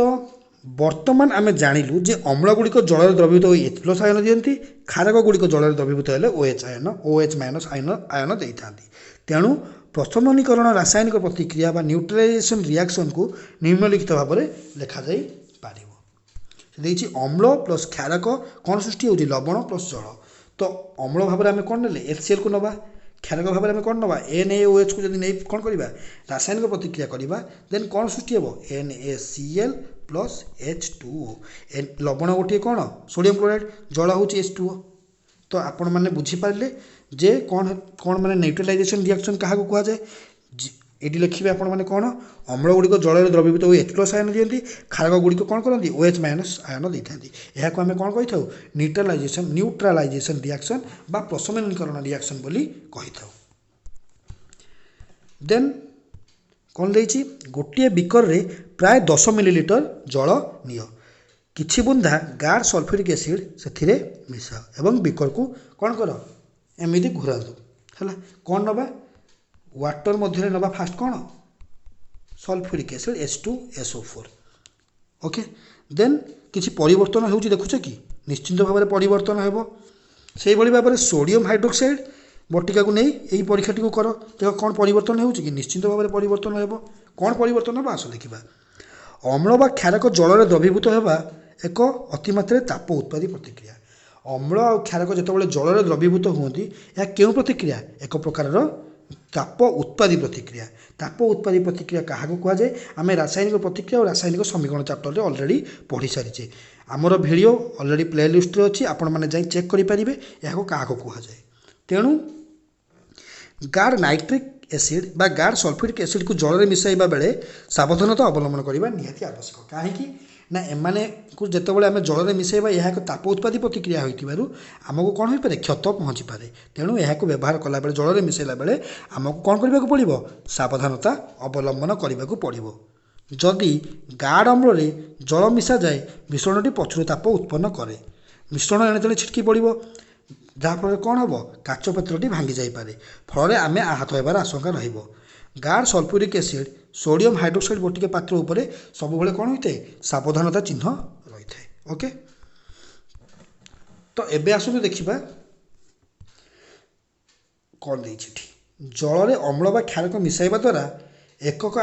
A: ବର୍ତ୍ତମାନ ଆମେ ଜାଣିଲୁ ଯେ ଅମ୍ଳ ଗୁଡ଼ିକ ଜଳରେ ଦ୍ରବୀଭୂତ ହୋଇ ଏଚ୍ ପ୍ଲସ୍ ଆୟନ ଦିଅନ୍ତି, କ୍ଷାରକ ଗୁଡ଼ିକ ଜଳରେ ଦ୍ରବୀଭୂତ ହେଲେ ଓ ଏଚ୍ ଆୟନ, ଓ ଏଚ୍ ମାଇନସ୍ ଆୟନ ଦେଇଥାନ୍ତି। ତେଣୁ ପ୍ରଶମନୀକରଣ ରାସାୟନିକ ପ୍ରତିକ୍ରିୟା ବା ନ୍ୟୁଟ୍ରାଲାଇଜେସନ୍ ରିଆକ୍ସନ୍କୁ ନିମ୍ନଲିଖିତ ଭାବରେ ଲେଖାଯାଇପାରିବ। ଦେଇଛି ଅମ୍ଳ ପ୍ଲସ୍ କ୍ଷାରକ କ'ଣ ସୃଷ୍ଟି ହେଉଛି? ଲବଣ ପ୍ଲସ୍ ଜଳ। ତ ଅମ୍ଳ ଭାବରେ ଆମେ କ'ଣ ନେଲେ? ଏଚ୍ ସି ଏଲ୍କୁ ନେବା। କ୍ଷାରକ ଭାବରେ ଆମେ କ'ଣ ନେବା? ଏନ୍ ଏ ଓ ଏଚ୍କୁ ଯଦି ନେଇ କ'ଣ କରିବା, ରାସାୟନିକ ପ୍ରତିକ୍ରିୟା କରିବା, ଦେନ୍ କ'ଣ ସୃଷ୍ଟି ହେବ? N A C L plus H two O. ଲବଣ ଗୋଟିଏ କ'ଣ? ସୋଡ଼ିୟମ୍ କ୍ଲୋରାଇଡ଼୍, ଜଳ ହେଉଛି ଏଚ୍ ଟୁ ଓ। ତ ଆପଣମାନେ ବୁଝିପାରିଲେ ଯେ କ'ଣ କ'ଣ ମାନେ ନ୍ୟୁଟ୍ରାଲାଇଜେସନ୍ ରିଆକ୍ସନ୍ କାହାକୁ କୁହାଯାଏ? ଏଇଠି ଲେଖିବେ ଆପଣମାନେ କ'ଣ? ଅମ୍ଳ ଗୁଡ଼ିକ ଜଳରେ ଦ୍ରବୀଭୂତ ହୋଇ ଏଚ୍ ପ୍ଲସ୍ ଆୟନ ଦିଅନ୍ତି, କ୍ଷାରକ ଗୁଡ଼ିକ କ'ଣ କରନ୍ତି? ଓ ଏଚ୍ ମାଇନସ୍ ଆୟନ ଦେଇଥାନ୍ତି। ଏହାକୁ ଆମେ କ'ଣ କହିଥାଉ? ନ୍ୟୁଟ୍ରାଲାଇଜେସନ୍ ରିଆକ୍ସନ୍ ବା ପ୍ରଶମନୀକରଣ ରିଆକ୍ସନ୍ ବୋଲି କହିଥାଉ। ଦେନ୍ କ'ଣ ଦେଇଛି? ଗୋଟିଏ ବିକରରେ ପ୍ରାୟ 10 ମିଲିଲିଟର ଜଳ ନିଅ, କିଛି ବୁନ୍ଦା ଗାଢ଼ ସଲଫ୍ୟୁରିକ୍ ଏସିଡ୍ ସେଥିରେ ମିଶାଅ ଏବଂ ବିକରକୁ କ'ଣ କର? ଏମିତି ଘୁରାନ୍ତୁ। ହେଲା, କ'ଣ ନେବା? ୱାଟର ମଧ୍ୟରେ ନେବା ଫାଷ୍ଟ କ'ଣ? Sulphuric acid, H two S O four. Okay, ଦେନ୍ କିଛି ପରିବର୍ତ୍ତନ ହେଉଛି ଦେଖୁଛ କି? ନିଶ୍ଚିନ୍ତ ଭାବରେ ପରିବର୍ତ୍ତନ ହେବ। ସେଇଭଳି ଭାବରେ ସୋଡ଼ିୟମ୍ ହାଇଡ୍ରୋକ୍ସାଇଡ଼୍ ବଟିକାକୁ ନେଇ ଏହି ପରୀକ୍ଷାଟିକୁ କର, ଦେଖ କ'ଣ ପରିବର୍ତ୍ତନ ହେଉଛି କି? ନିଶ୍ଚିନ୍ତ ଭାବରେ ପରିବର୍ତ୍ତନ ହେବ। କ'ଣ ପରିବର୍ତ୍ତନ ହେବ ଆସ ଦେଖିବା। ଅମ୍ଳ ବା କ୍ଷାରକ ଜଳରେ ଦ୍ରବୀଭୂତ ହେବା ଏକ ଅତିମାତ୍ରାରେ ତାପ ଉତ୍ପାଦୀ ପ୍ରତିକ୍ରିୟା। ଅମ୍ଳ ଆଉ କ୍ଷାରକ ଯେତେବେଳେ ଜଳରେ ଦ୍ରବୀଭୂତ ହୁଅନ୍ତି, ଏହା କେଉଁ ପ୍ରତିକ୍ରିୟା? ଏକ ପ୍ରକାରର ତାପ ଉତ୍ପାଦୀ ପ୍ରତିକ୍ରିୟା। ତାପ ଉତ୍ପାଦୀ ପ୍ରତିକ୍ରିୟା କାହାକୁ କୁହାଯାଏ? ଆମେ ରାସାୟନିକ ପ୍ରତିକ୍ରିୟା ଓ ରାସାୟନିକ ସମୀକରଣ ଚାପ୍ଟରରେ ଅଲରେଡ଼ି ପଢ଼ି ସାରିଛେ। ଆମର ଭିଡ଼ିଓ ଅଲରେଡ଼ି ପ୍ଲେ ଲିଷ୍ଟରେ ଅଛି, ଆପଣମାନେ ଯାଇ ଚେକ୍ କରିପାରିବେ ଏହାକୁ କାହାକୁ କୁହାଯାଏ। ତେଣୁ ଗାଢ଼ ନାଇଟ୍ରିକ୍ ଏସିଡ୍ ବା ଗାଢ଼ ସଲଫ୍ୟୁରିକ୍ ଏସିଡ୍କୁ ଜଳରେ ମିଶାଇବା ବେଳେ ସାବଧାନତା ଅବଲମ୍ବନ କରିବା ନିହାତି ଆବଶ୍ୟକ। କାହିଁକି ନା ଏମାନଙ୍କୁ ଯେତେବେଳେ ଆମେ ଜଳରେ ମିଶାଇବା, ଏହା ଏକ ତାପ ଉତ୍ପାଦୀ ପ୍ରତିକ୍ରିୟା ହୋଇଥିବାରୁ ଆମକୁ କ'ଣ ହୋଇପାରେ? କ୍ଷତ ପହଞ୍ଚିପାରେ। ତେଣୁ ଏହାକୁ ବ୍ୟବହାର କଲାବେଳେ, ଜଳରେ ମିଶାଇଲା ବେଳେ ଆମକୁ କ'ଣ କରିବାକୁ ପଡ଼ିବ? ସାବଧାନତା ଅବଲମ୍ବନ କରିବାକୁ ପଡ଼ିବ। ଯଦି ଗାଢ଼ ଅମ୍ଳରେ ଜଳ ମିଶାଯାଏ, ମିଶ୍ରଣଟି ପ୍ରଚୁର ତାପ ଉତ୍ପନ୍ନ କରେ। ମିଶ୍ରଣ ଏଣେ ତେଣେ ଛିଟକି ପଡ଼ିବ, ଯାହାଫଳରେ କ'ଣ ହେବ? କାଚ ପାତ୍ରଟି ଭାଙ୍ଗି ଯାଇପାରେ, ଫଳରେ ଆମେ ଆହତ ହେବାର ଆଶଙ୍କା ରହିବ। ଗାଢ଼ ସଲଫ୍ୟୁରିକ୍ ଏସିଡ୍, ସୋଡ଼ିୟମ୍ ହାଇଡ୍ରୋକ୍ସାଇଡ଼୍ ବଟିକା ପାତ୍ର ଉପରେ ସବୁବେଳେ କ'ଣ ହୋଇଥାଏ? ସାବଧାନତା ଚିହ୍ନ ରହିଥାଏ। ଓକେ, ତ ଏବେ ଆସନ୍ତୁ ଦେଖିବା କ'ଣ ଦେଇଛି ଏଠି। ଜଳରେ ଅମ୍ଳ ବା କ୍ଷାରକ ମିଶାଇବା ଦ୍ୱାରା ଏକକ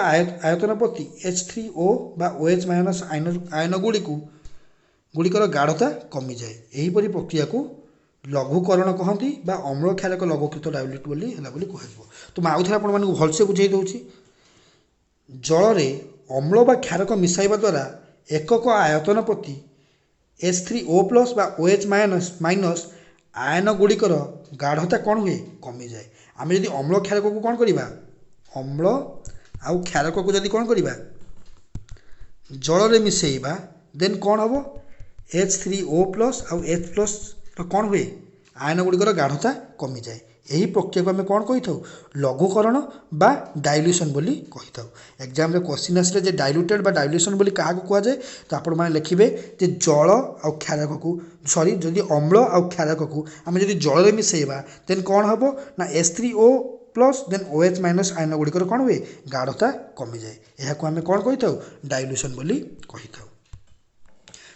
A: ଆୟତନ ପ୍ରତି ଏଚ୍ ଥ୍ରୀ ଓ ବା ଓ ଏଚ୍ ମାଇନସ୍ ଆୟନ ଗୁଡ଼ିକର ଗାଢ଼ତା କମିଯାଏ। ଏହିପରି ପ୍ରକ୍ରିୟାକୁ ଲଘୁକରଣ କହନ୍ତି ବା ଅମ୍ଳ କ୍ଷାରକ ଲଘୁକୃତ ଡାଇଲ୍ୟୁଟ୍ ବୋଲି ହେଲା ବୋଲି କୁହାଯିବ। ତ ମୁଁ ଆଉଥରେ ଆପଣମାନଙ୍କୁ ଭଲସେ ବୁଝେଇ ଦେଉଛି। ଜଳରେ ଅମ୍ଳ ବା କ୍ଷାରକ ମିଶାଇବା ଦ୍ୱାରା ଏକକ ଆୟତନ ପ୍ରତି ଏଚ୍ ଥ୍ରୀ ଓ ପ୍ଲସ୍ ବା ଓ ଏଚ୍ ମାଇନସ୍ ଆୟନ ଗୁଡ଼ିକର ଗାଢ଼ତା କ'ଣ ହୁଏ? କମିଯାଏ। ଆମେ ଯଦି ଅମ୍ଳ କ୍ଷାରକକୁ କ'ଣ କରିବା, ଅମ୍ଳ ଆଉ କ୍ଷାରକକୁ ଯଦି କ'ଣ କରିବା, ଜଳରେ ମିଶାଇବା, ଦେନ୍ କ'ଣ ହେବ? ଏଚ୍ ଥ୍ରୀ ଓ ପ୍ଲସ୍ ଆଉ ଏଚ୍ ପ୍ଲସ୍ର କ'ଣ ହୁଏ? ଆୟନ ଗୁଡ଼ିକର ଗାଢ଼ତା କମିଯାଏ। ଏହି ପ୍ରକ୍ରିୟାକୁ ଆମେ କ'ଣ କହିଥାଉ? ଲଘୁକରଣ ବା ଡାଇଲ୍ୟୁସନ୍ ବୋଲି କହିଥାଉ। ଏକ୍ଜାମ୍ରେ କ୍ୱେଶ୍ଚିନ୍ ଆସିଲେ ଯେ ଡାଇଲ୍ୟୁଟେଡ୍ ବା ଡାଇଲ୍ୟୁସନ୍ ବୋଲି କାହାକୁ କୁହାଯାଏ, ତ ଆପଣମାନେ ଲେଖିବେ ଯେ ଜଳ ଆଉ କ୍ଷାରକକୁ, ସରି, ଯଦି ଅମ୍ଳ ଆଉ କ୍ଷାରକକୁ ଆମେ ଯଦି ଜଳରେ ମିଶାଇବା, ଦେନ୍ କ'ଣ ହେବ ନା ଏଚ୍ ଥ୍ରୀ ଓ ପ୍ଲସ୍ ଦେନ୍ ଓ ଏଚ୍ ମାଇନସ୍ ଆୟନ ଗୁଡ଼ିକର କ'ଣ ହୁଏ? ଗାଢ଼ତା କମିଯାଏ। ଏହାକୁ ଆମେ କ'ଣ କହିଥାଉ? ଡାଇଲ୍ୟୁସନ୍ ବୋଲି କହିଥାଉ।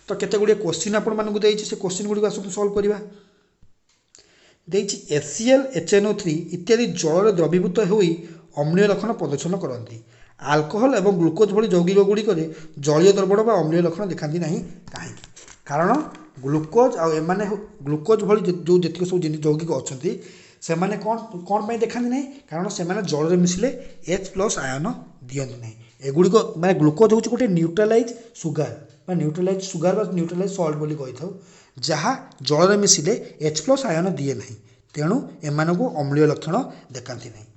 A: ତ କେତେ ଗୁଡ଼ିଏ କ୍ୱେଶ୍ଚିନ୍ ଆପଣମାନଙ୍କୁ ଦେଇଛି, ସେ କ୍ୱେଶ୍ଚିନ୍ ଗୁଡ଼ିକୁ ଆସନ୍ତୁ ସଲ୍ଭ କରିବା। ଦେଇଛି H C L, H N O three ଇତ୍ୟାଦି ଜଳରେ ଦ୍ରବୀଭୂତ ହୋଇ ଅମ୍ଳୀୟ ଲକ୍ଷଣ ପ୍ରଦର୍ଶନ କରନ୍ତି। ଆଲକୋହଲ ଏବଂ ଗ୍ଲୁକୋଜ୍ ଭଳି ଯୌଗିକ ଗୁଡ଼ିକରେ ଜଳୀୟ ଦ୍ରବଣ ବା ଅମ୍ଳୀୟ ଲକ୍ଷଣ ଦେଖାନ୍ତି ନାହିଁ କାହିଁକି? କାରଣ ଗ୍ଲୁକୋଜ୍ ଆଉ ଏମାନେ ଗ୍ଲୁକୋଜ୍ ଭଳି ଯେଉଁ ଯେତିକି ସବୁ ଯୌଗିକ ଅଛନ୍ତି, ସେମାନେ କ'ଣ ପାଇଁ ଦେଖାନ୍ତି ନାହିଁ? କାରଣ ସେମାନେ ଜଳରେ ମିଶିଲେ ଏଚ୍ ପ୍ଲସ୍ ଆୟନ ଦିଅନ୍ତି ନାହିଁ। ଏଗୁଡ଼ିକ ମାନେ ଗ୍ଲୁକୋଜ୍ ହେଉଛି ଗୋଟେ ନ୍ୟୁଟ୍ରାଲାଇଜ୍ ସୁଗାର ବା ନ୍ୟୁଟ୍ରାଲାଇଜ୍ ସୁଗାର ବା ନ୍ୟୁଟ୍ରାଲାଇଜ୍ ସଲ୍ଟ ବୋଲି କହିଥାଉ, ଯାହା ଜଳରେ ମିଶିଲେ ଏଚ୍ ପ୍ଲସ୍ ଆୟନ ଦିଏ ନାହିଁ। ତେଣୁ ଏମାନଙ୍କୁ ଅମ୍ଳୀୟ ଲକ୍ଷଣ ଦେଖାନ୍ତି ନାହିଁ।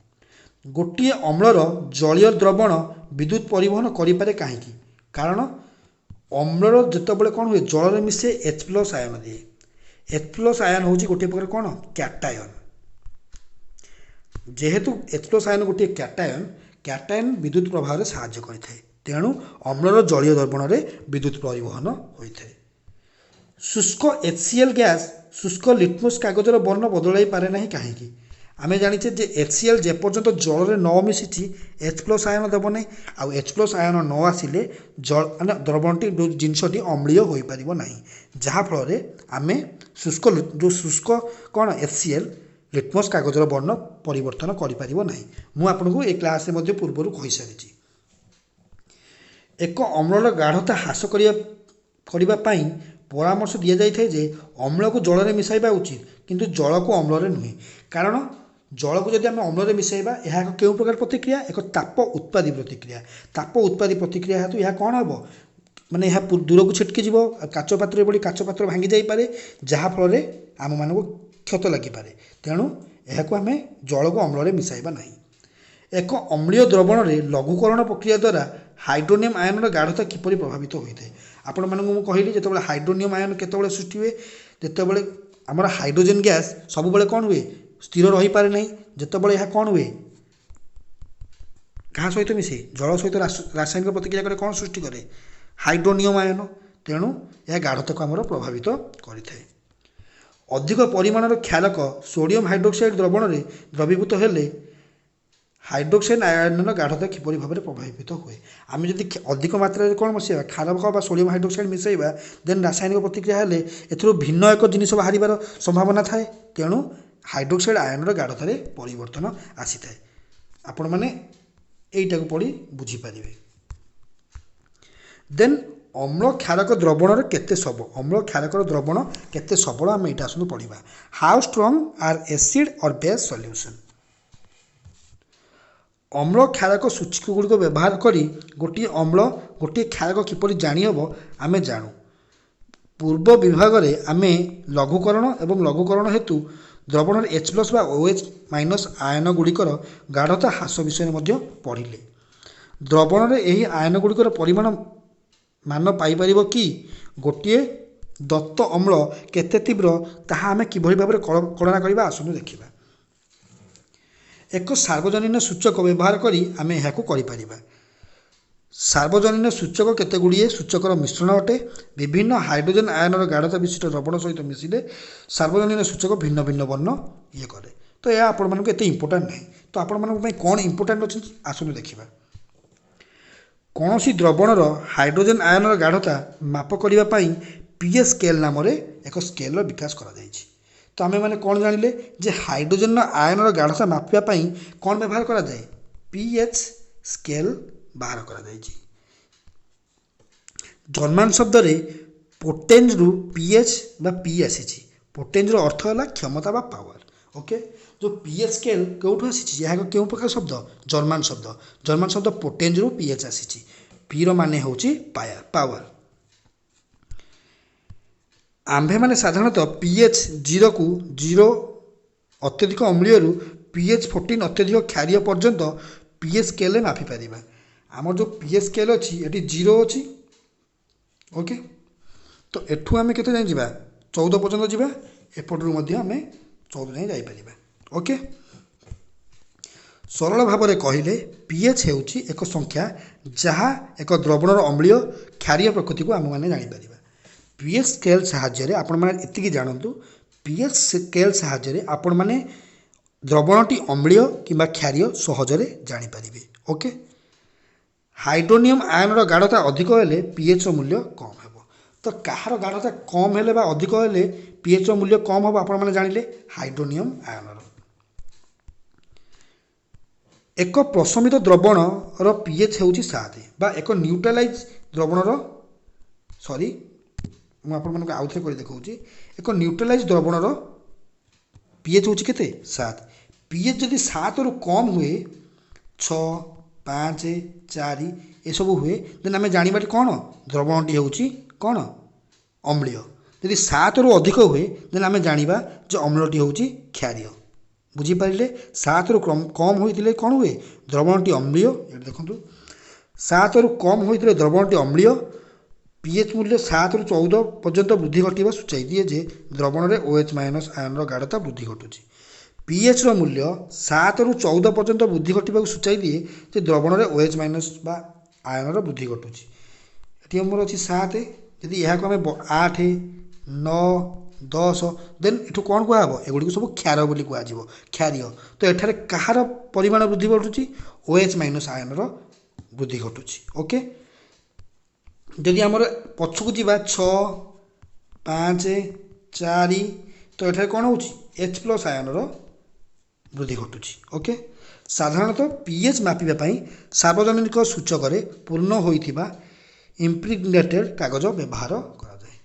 A: ଗୋଟିଏ ଅମ୍ଳର ଜଳୀୟ ଦ୍ରବଣ ବିଦ୍ୟୁତ ପରିବହନ କରିପାରେ କାହିଁକି? କାରଣ ଅମ୍ଳର ଯେତେବେଳେ କ'ଣ ହୁଏ, ଜଳରେ ମିଶେ, ଏଚ୍ ପ୍ଲସ୍ ଆୟନ ଦିଏ। ଏଚ୍ ପ୍ଲସ୍ ଆୟନ ହେଉଛି ଗୋଟିଏ ପ୍ରକାର କ'ଣ? କ୍ୟାଟାୟନ। ଯେହେତୁ ଏଚ୍ ପ୍ଲସ୍ ଆୟନ ଗୋଟିଏ କ୍ୟାଟାୟନ, କ୍ୟାଟାୟନ ବିଦ୍ୟୁତ ପ୍ରବାହରେ ସାହାଯ୍ୟ କରିଥାଏ। ତେଣୁ ଅମ୍ଳର ଜଳୀୟ ଦ୍ରବଣରେ ବିଦ୍ୟୁତ ପରିବହନ ହୋଇଥାଏ। ଶୁଷ୍କ ଏଚ୍ ସି ଏଲ୍ ଗ୍ୟାସ୍ ଶୁଷ୍କ ଲିଟମସ୍ କାଗଜର ବର୍ଣ୍ଣ ବଦଳାଇ ପାରେ ନାହିଁ କାହିଁକି? ଆମେ ଜାଣିଛେ ଯେ HCl ଯେପର୍ଯ୍ୟନ୍ତ ଜଳରେ ନ ମିଶିଛି H plus ଆୟନ ଦେବ ନାହିଁ, ଆଉ H plus ଆୟନ ନ ଆସିଲେ ଜଳ ମାନେ ଦ୍ରବଣଟି, ଯେଉଁ ଜିନିଷଟି ଅମ୍ଳୀୟ ହୋଇପାରିବ ନାହିଁ, ଯାହାଫଳରେ ଆମେ ଶୁଷ୍କ ଯେଉଁ ଶୁଷ୍କ କ'ଣ HCl litmus କାଗଜର ବର୍ଣ୍ଣ ପରିବର୍ତ୍ତନ କରିପାରିବ ନାହିଁ। ମୁଁ ଆପଣଙ୍କୁ ଏ କ୍ଲାସ୍ରେ ମଧ୍ୟ ପୂର୍ବରୁ କହିସାରିଛି। ଏକ ଅମ୍ଳର ଗାଢ଼ତା ହ୍ରାସ କରିବା ପାଇଁ ପରାମର୍ଶ ଦିଆଯାଇଥାଏ ଯେ ଅମ୍ଳକୁ ଜଳରେ ମିଶାଇବା ଉଚିତ, କିନ୍ତୁ ଜଳକୁ ଅମ୍ଳରେ ନୁହେଁ। କାରଣ ଜଳକୁ ଯଦି ଆମେ ଅମ୍ଳରେ ମିଶାଇବା, ଏହା ଏକ କେଉଁ ପ୍ରକାର ପ୍ରତିକ୍ରିୟା? ଏକ ତାପ ଉତ୍ପାଦୀ ପ୍ରତିକ୍ରିୟା। ତାପ ଉତ୍ପାଦୀ ପ୍ରତିକ୍ରିୟା ହେତୁ ଏହା କ'ଣ ହେବ? ମାନେ ଏହା ଦୂରକୁ ଛିଟକି ଯିବ, କାଚ ପାତ୍ରରେ ପଡ଼ି କାଚ ପାତ୍ର ଭାଙ୍ଗି ଯାଇପାରେ, ଯାହାଫଳରେ ଆମମାନଙ୍କୁ କ୍ଷତ ଲାଗିପାରେ। ତେଣୁ ଏହାକୁ ଆମେ ଜଳକୁ ଅମ୍ଳରେ ମିଶାଇବା ନାହିଁ। ଏକ ଅମ୍ଳୀୟ ଦ୍ରବଣରେ ଲଘୁକରଣ ପ୍ରକ୍ରିୟା ଦ୍ୱାରା ହାଇଡ୍ରୋନିୟମ୍ ଆୟନର ଗାଢ଼ତା କିପରି ପ୍ରଭାବିତ ହୋଇଥାଏ? ଆପଣମାନଙ୍କୁ ମୁଁ କହିଲି, ଯେତେବେଳେ ହାଇଡ୍ରୋନିୟମ୍ ଆୟନ କେତେବେଳେ ସୃଷ୍ଟି ହୁଏ? ଯେତେବେଳେ ଆମର ହାଇଡ୍ରୋଜେନ୍ ଗ୍ୟାସ୍ ସବୁବେଳେ କ'ଣ ହୁଏ? ସ୍ଥିର ରହିପାରେ ନାହିଁ। ଯେତେବେଳେ ଏହା କ'ଣ ହୁଏ, କାହା ସହିତ ମିଶେ? ଜଳ ସହିତ ରାସାୟନିକ ପ୍ରତିକ୍ରିୟା କରେ, କ'ଣ ସୃଷ୍ଟି କରେ? ହାଇଡ୍ରୋନିୟମ୍ ଆୟନ। ତେଣୁ ଏହା ଗାଢ଼ତାକୁ ଆମର ପ୍ରଭାବିତ କରିଥାଏ। ଅଧିକ ପରିମାଣର କ୍ଷାରକ ସୋଡ଼ିୟମ୍ ହାଇଡ୍ରୋକ୍ସାଇଡ୍ ଦ୍ରବଣରେ ଦ୍ରବୀଭୂତ ହେଲେ ହାଇଡ୍ରୋକ୍ସାଇଡ୍ ଆୟନର ଗାଢ଼ତା କିପରି ଭାବରେ ପ୍ରଭାବିତ ହୁଏ? ଆମେ ଯଦି ଅଧିକ ମାତ୍ରାରେ କ'ଣ ମିଶାଇବା, କ୍ଷାରକ ବା ସୋଡ଼ିୟମ୍ ହାଇଡ୍ରୋକ୍ସାଇଡ୍ ମିଶାଇବା, ଦେନ୍ ରାସାୟନିକ ପ୍ରତିକ୍ରିୟା ହେଲେ ଏଥିରୁ ଭିନ୍ନ ଏକ ଜିନିଷ ବାହାରିବାର ସମ୍ଭାବନା ଥାଏ। ତେଣୁ ହାଇଡ୍ରୋକ୍ସାଇଡ୍ ଆୟନର ଗାଢ଼ତାରେ ପରିବର୍ତ୍ତନ ଆସିଥାଏ। ଆପଣମାନେ ଏଇଟାକୁ ପଢ଼ି ବୁଝିପାରିବେ। ଦେନ୍ ଅମ୍ଳ କ୍ଷାରକ ଦ୍ରବଣର କେତେ ସବ ଅମ୍ଳ କ୍ଷାରକର ଦ୍ରବଣ କେତେ ସବଳ, ଆମେ ଏଇଟା ଆସନ୍ତୁ ପଢ଼ିବା। How strong are acid or base solution? ଅମ୍ଳ କ୍ଷାରକ ସୂଚକ ଗୁଡ଼ିକ ବ୍ୟବହାର କରି ଗୋଟିଏ ଅମ୍ଳ ଗୋଟିଏ କ୍ଷାରକ କିପରି ଜାଣିହେବ ଆମେ ଜାଣୁ। ପୂର୍ବ ବିଭାଗରେ ଆମେ ଲଘୁକରଣ ଏବଂ ଲଘୁକରଣ ହେତୁ ଦ୍ରବଣରେ ଏଚ୍ ପ୍ଲସ୍ ବା OH ମାଇନସ୍ ଆୟନ ଗୁଡ଼ିକର ଗାଢ଼ତା ହ୍ରାସ ବିଷୟରେ ମଧ୍ୟ ପଢ଼ିଲେ। ଦ୍ରବଣରେ ଏହି ଆୟନ ଗୁଡ଼ିକର ପରିମାଣ ମାନ ପାଇପାରିବ କି? ଗୋଟିଏ ଦତ୍ତ ଅମ୍ଳ କେତେ ତୀବ୍ର ତାହା ଆମେ କିଭଳି ଭାବରେ କଳନା କରିବା, ଆସନ୍ତୁ ଦେଖିବା। ଏକ ସାର୍ବଜନୀନ ସୂଚକ ବ୍ୟବହାର କରି ଆମେ ଏହାକୁ କରିପାରିବା। ସାର୍ବଜନୀନ ସୂଚକ କେତେ ଗୁଡ଼ିଏ ସୂଚକର ମିଶ୍ରଣ ଅଟେ। ବିଭିନ୍ନ ହାଇଡ୍ରୋଜେନ୍ ଆୟନର ଗାଢ଼ତା ବିଶିଷ୍ଟ ଦ୍ରବଣ ସହିତ ମିଶିଲେ ସାର୍ବଜନୀନ ସୂଚକ ଭିନ୍ନ ଭିନ୍ନ ବର୍ଣ୍ଣ ଇଏ କରେ। ତ ଏହା ଆପଣମାନଙ୍କୁ ଏତେ ଇମ୍ପୋର୍ଟାଣ୍ଟ ନାହିଁ। ତ ଆପଣମାନଙ୍କ ପାଇଁ କ'ଣ ଇମ୍ପୋର୍ଟାଣ୍ଟ ଅଛି, ଆସନ୍ତୁ ଦେଖିବା। କୌଣସି ଦ୍ରବଣର ହାଇଡ୍ରୋଜେନ୍ ଆୟନର ଗାଢ଼ତା ମାପ କରିବା ପାଇଁ ପିଏଚ୍ ସ୍କେଲ୍ ନାମରେ ଏକ ସ୍କେଲ୍ର ବିକାଶ କରାଯାଇଛି। ତ ଆମେମାନେ କ'ଣ ଜାଣିଲେ ଯେ ହାଇଡ୍ରୋଜେନ୍ର ଆୟନର ଗାଢ଼ତା ମାପିବା ପାଇଁ କ'ଣ ବ୍ୟବହାର କରାଯାଏ? ପିଏଚ୍ ସ୍କେଲ୍ ବାହାର କରାଯାଇଛି। ଜର୍ମାନ ଶବ୍ଦରେ ପୋଟେଞ୍ଜରୁ ପିଏଚ୍ ବା ପି ଆସିଛି। ପୋଟେଞ୍ଜର ଅର୍ଥ ହେଲା କ୍ଷମତା ବା ପାୱାର। ଓକେ, ଯେଉଁ ପିଏଚ୍ ସ୍କେଲ୍ କେଉଁଠୁ ଆସିଛି? ଏହା ଏକ କେଉଁ ପ୍ରକାର ଶବ୍ଦ? ଜର୍ମାନ ଶବ୍ଦ। ଜର୍ମାନ ଶବ୍ଦ ପୋଟେଞ୍ଜରୁ ପିଏଚ୍ ଆସିଛି। ପିର ମାନେ ହେଉଛି ପାୱାର। ଆମ୍ଭେମାନେ ସାଧାରଣତଃ ପିଏଚ୍ 0କୁ 0 ଅତ୍ୟଧିକ ଅମ୍ଳୀୟରୁ ପିଏଚ୍ 14 ଅତ୍ୟଧିକ କ୍ଷାରୀୟ ପର୍ଯ୍ୟନ୍ତ ପିଏଚ୍ ସ୍କେଲ୍ରେ ମାପିପାରିବା। ଆମର ଯେଉଁ ପିଏଚ୍ ସ୍କେଲ୍ ଅଛି, ଏଠି 0 ଅଛି। ଓକେ, ତ ଏଠୁ ଆମେ କେତେ ଯାଏଁ ଯିବା? 14 ପର୍ଯ୍ୟନ୍ତ ଯିବା। ଏପଟରୁ ମଧ୍ୟ ଆମେ 14 ଯାଏଁ ଯାଇପାରିବା। ଓକେ, ସରଳ ଭାବରେ କହିଲେ ପିଏଚ୍ ହେଉଛି ଏକ ସଂଖ୍ୟା ଯାହା ଏକ ଦ୍ରବଣର ଅମ୍ଳୀୟ କ୍ଷାରୀୟ ପ୍ରକୃତିକୁ ଆମେମାନେ ଜାଣିପାରିବା। ପିଏଚ୍ ସ୍କେଲ୍ ସାହାଯ୍ୟରେ ଆପଣମାନେ ଏତିକି ଜାଣନ୍ତୁ, ପିଏଚ୍ ସ୍କେଲ୍ ସାହାଯ୍ୟରେ ଆପଣମାନେ ଦ୍ରବଣଟି ଅମ୍ଳୀୟ କିମ୍ବା କ୍ଷାରୀୟ ସହଜରେ ଜାଣିପାରିବେ। ଓକେ, ହାଇଡ୍ରୋନିୟମ୍ ଆୟନର ଗାଢ଼ତା ଅଧିକ ହେଲେ ପିଏଚ୍ର ମୂଲ୍ୟ କମ୍ ହେବ। ତ କାହାର ଗାଢ଼ତା କମ୍ ହେଲେ ବା ଅଧିକ ହେଲେ ପିଏଚ୍ର ମୂଲ୍ୟ କମ୍ ହେବ? ଆପଣମାନେ ଜାଣିଲେ, ହାଇଡ୍ରୋନିୟମ୍ ଆୟନର। ଏକ ପ୍ରଶମିତ ଦ୍ରବଣର ପିଏଚ୍ ହେଉଛି 7 ବା ଏକ ନ୍ୟୁଟ୍ରାଲାଇଜ୍ ଦ୍ରବଣର, ସରି, ମୁଁ ଆପଣମାନଙ୍କୁ ଆଉଥରେ କରି ଦେଖାଉଛି। ଏକ ନ୍ୟୁଟ୍ରାଲାଇଜ୍ ଦ୍ରବଣର ପିଏଚ୍ ହେଉଛି କେତେ? 7। ପିଏଚ୍ ଯଦି 7ରୁ କମ୍ ହୁଏ, 6, 5, 4 ଏସବୁ ହୁଏ, ଦେନ୍ ଆମେ ଜାଣିବା କ'ଣ ଦ୍ରବଣଟି ହେଉଛି କ'ଣ? ଅମ୍ଳୀୟ। ଯଦି 7ରୁ ଅଧିକ ହୁଏ, ଦେନ୍ ଆମେ ଜାଣିବା ଯେ ଅମ୍ଳଟି ହେଉଛି କ୍ଷାରୀୟ। ବୁଝିପାରିଲେ? 7ରୁ କମ୍ ହୋଇଥିଲେ କ'ଣ ହୁଏ? ଦ୍ରବଣଟି ଅମ୍ଳୀୟ। ଏଠି ଦେଖନ୍ତୁ, 7ରୁ କମ୍ ହୋଇଥିଲେ ଦ୍ରବଣଟି ଅମ୍ଳୀୟ। ପିଏଚ୍ ମୂଲ୍ୟ 7ରୁ 14 ପର୍ଯ୍ୟନ୍ତ ବୃଦ୍ଧି ଘଟିବା ସୂଚାଇ ଦିଏ ଯେ ଦ୍ରବଣରେ OH ମାଇନସ୍ ଆୟନର ଗାଢ଼ତା ବୃଦ୍ଧି ଘଟୁଛି। ପିଏଚ୍ର ମୂଲ୍ୟ 7ରୁ 14 ପର୍ଯ୍ୟନ୍ତ ବୃଦ୍ଧି ଘଟିବାକୁ ସୂଚାଇ ଦିଏ ଯେ ଦ୍ରବଣରେ OH ମାଇନସ୍ ବା ଆୟନର ବୃଦ୍ଧି ଘଟୁଛି। ଏଠି ଆମର ଅଛି 7। ଯଦି ଏହାକୁ ଆମେ 8, 9 10, ଦେନ୍ ଏଠୁ କ'ଣ କୁହାହେବ? ଏଗୁଡ଼ିକୁ ସବୁ କ୍ଷାର ବୋଲି କୁହାଯିବ, କ୍ଷାରୀୟ। ତ ଏଠାରେ କାହାର ପରିମାଣ ବୃଦ୍ଧି ଘଟୁଛି? OH ମାଇନସ୍ ଆୟନର ବୃଦ୍ଧି ଘଟୁଛି। ଓକେ, ଯଦି ଆମର ପଛକୁ ଯିବା 6, 5, 4, ତ ଏଠାରେ କ'ଣ ହେଉଛି? ଏଚ୍ ପ୍ଲସ୍ ଆୟନର ବୃଦ୍ଧି ଘଟୁଛି। ଓକେ, ସାଧାରଣତଃ ପିଏଚ୍ ମାପିବା ପାଇଁ ସାର୍ବଜନିକ ସୂଚକରେ ପୂର୍ଣ୍ଣ ହୋଇଥିବା ଇମ୍ପ୍ରିଗ୍ନେଟେଡ୍ କାଗଜ ବ୍ୟବହାର କରାଯାଏ।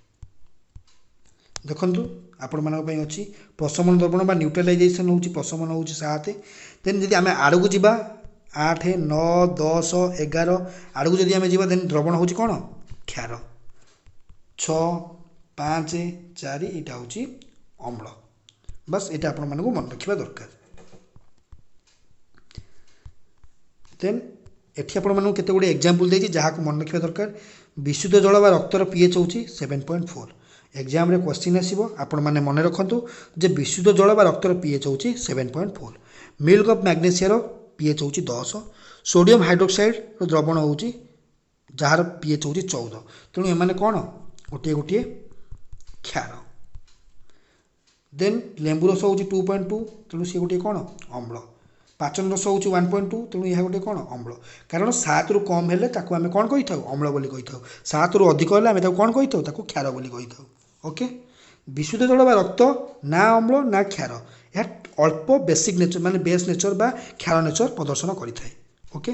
A: ଦେଖନ୍ତୁ ଆପଣମାନଙ୍କ ପାଇଁ ଅଛି ପ୍ରଶମନ ଦ୍ରବଣ ବା ନ୍ୟୁଟ୍ରାଲାଇଜେସନ୍ ହେଉଛି, ପ୍ରଶମନ ହେଉଛି 7। ଦେନ୍ ଯଦି ଆମେ ଆଡ଼କୁ ଯିବା 8, 9, 10, 11 ଆଡ଼କୁ ଯଦି ଆମେ ଯିବା, ଦେନ୍ ଦ୍ରବଣ ହେଉଛି କ'ଣ? କ୍ଷାର। 6, 5, 4 ଏଇଟା ହେଉଛି ଅମ୍ଳ। ବାସ୍, ଏଇଟା ଆପଣମାନଙ୍କୁ ମନେ ରଖିବା ଦରକାର। ଦେନ୍ ଏଠି ଆପଣମାନଙ୍କୁ କେତେ ଗୁଡ଼ିଏ ଏକ୍ଜାମ୍ପଲ୍ ଦେଇଛି ଯାହାକୁ ମନେ ରଖିବା ଦରକାର। ବିଶୁଦ୍ଧ ଜଳ ବା ରକ୍ତର ପିଏଚ୍ ହେଉଛି 7.4। ଏକ୍ଜାମ୍ରେ କ୍ୱେଶ୍ଚିନ୍ ଆସିବ, ଆପଣମାନେ ମନେ ରଖନ୍ତୁ ଯେ ବିଶୁଦ୍ଧ ଜଳ ବା ରକ୍ତର ପିଏଚ୍ ହେଉଛି 7.4। ମିଲ୍କ ଅଫ୍ ମ୍ୟାଗ୍ନେସିଆର ପିଏଚ୍ ହେଉଛି 10। ସୋଡ଼ିୟମ୍ ହାଇଡ୍ରୋକ୍ସାଇଡ଼୍ର ଦ୍ରବଣ ହେଉଛି ଯାହାର ପିଏଚ୍ ହେଉଛି 14। ତେଣୁ ଏମାନେ କ'ଣ? ଗୋଟିଏ ଗୋଟିଏ କ୍ଷାର। ଦେନ୍ ଲେମ୍ବୁ ରସ ହେଉଛି 2.2, ତେଣୁ ସିଏ ଗୋଟିଏ କ'ଣ? ଅମ୍ଳ। ପାଚନ ରସ ହେଉଛି 1.2, ତେଣୁ ଏହା ଗୋଟିଏ କ'ଣ? ଅମ୍ଳ। କାରଣ 7ରୁ କମ୍ ହେଲେ ତାକୁ ଆମେ କ'ଣ କହିଥାଉ? ଅମ୍ଳ ବୋଲି କହିଥାଉ। 7ରୁ ଅଧିକ ହେଲେ ଆମେ ତାକୁ କ'ଣ କହିଥାଉ? ତାକୁ କ୍ଷାର ବୋଲି କହିଥାଉ। ଓକେ, ବିଶୁଦ୍ଧ ଜଳ ବା ରକ୍ତ ନା ଅମ୍ଳ ନା କ୍ଷାର, ଏହା ଅଳ୍ପ ବେସିକ୍ ନେଚର ମାନେ ବେସ୍ ନେଚର ବା କ୍ଷାର ନେଚର ପ୍ରଦର୍ଶନ କରିଥାଏ। ଓକେ,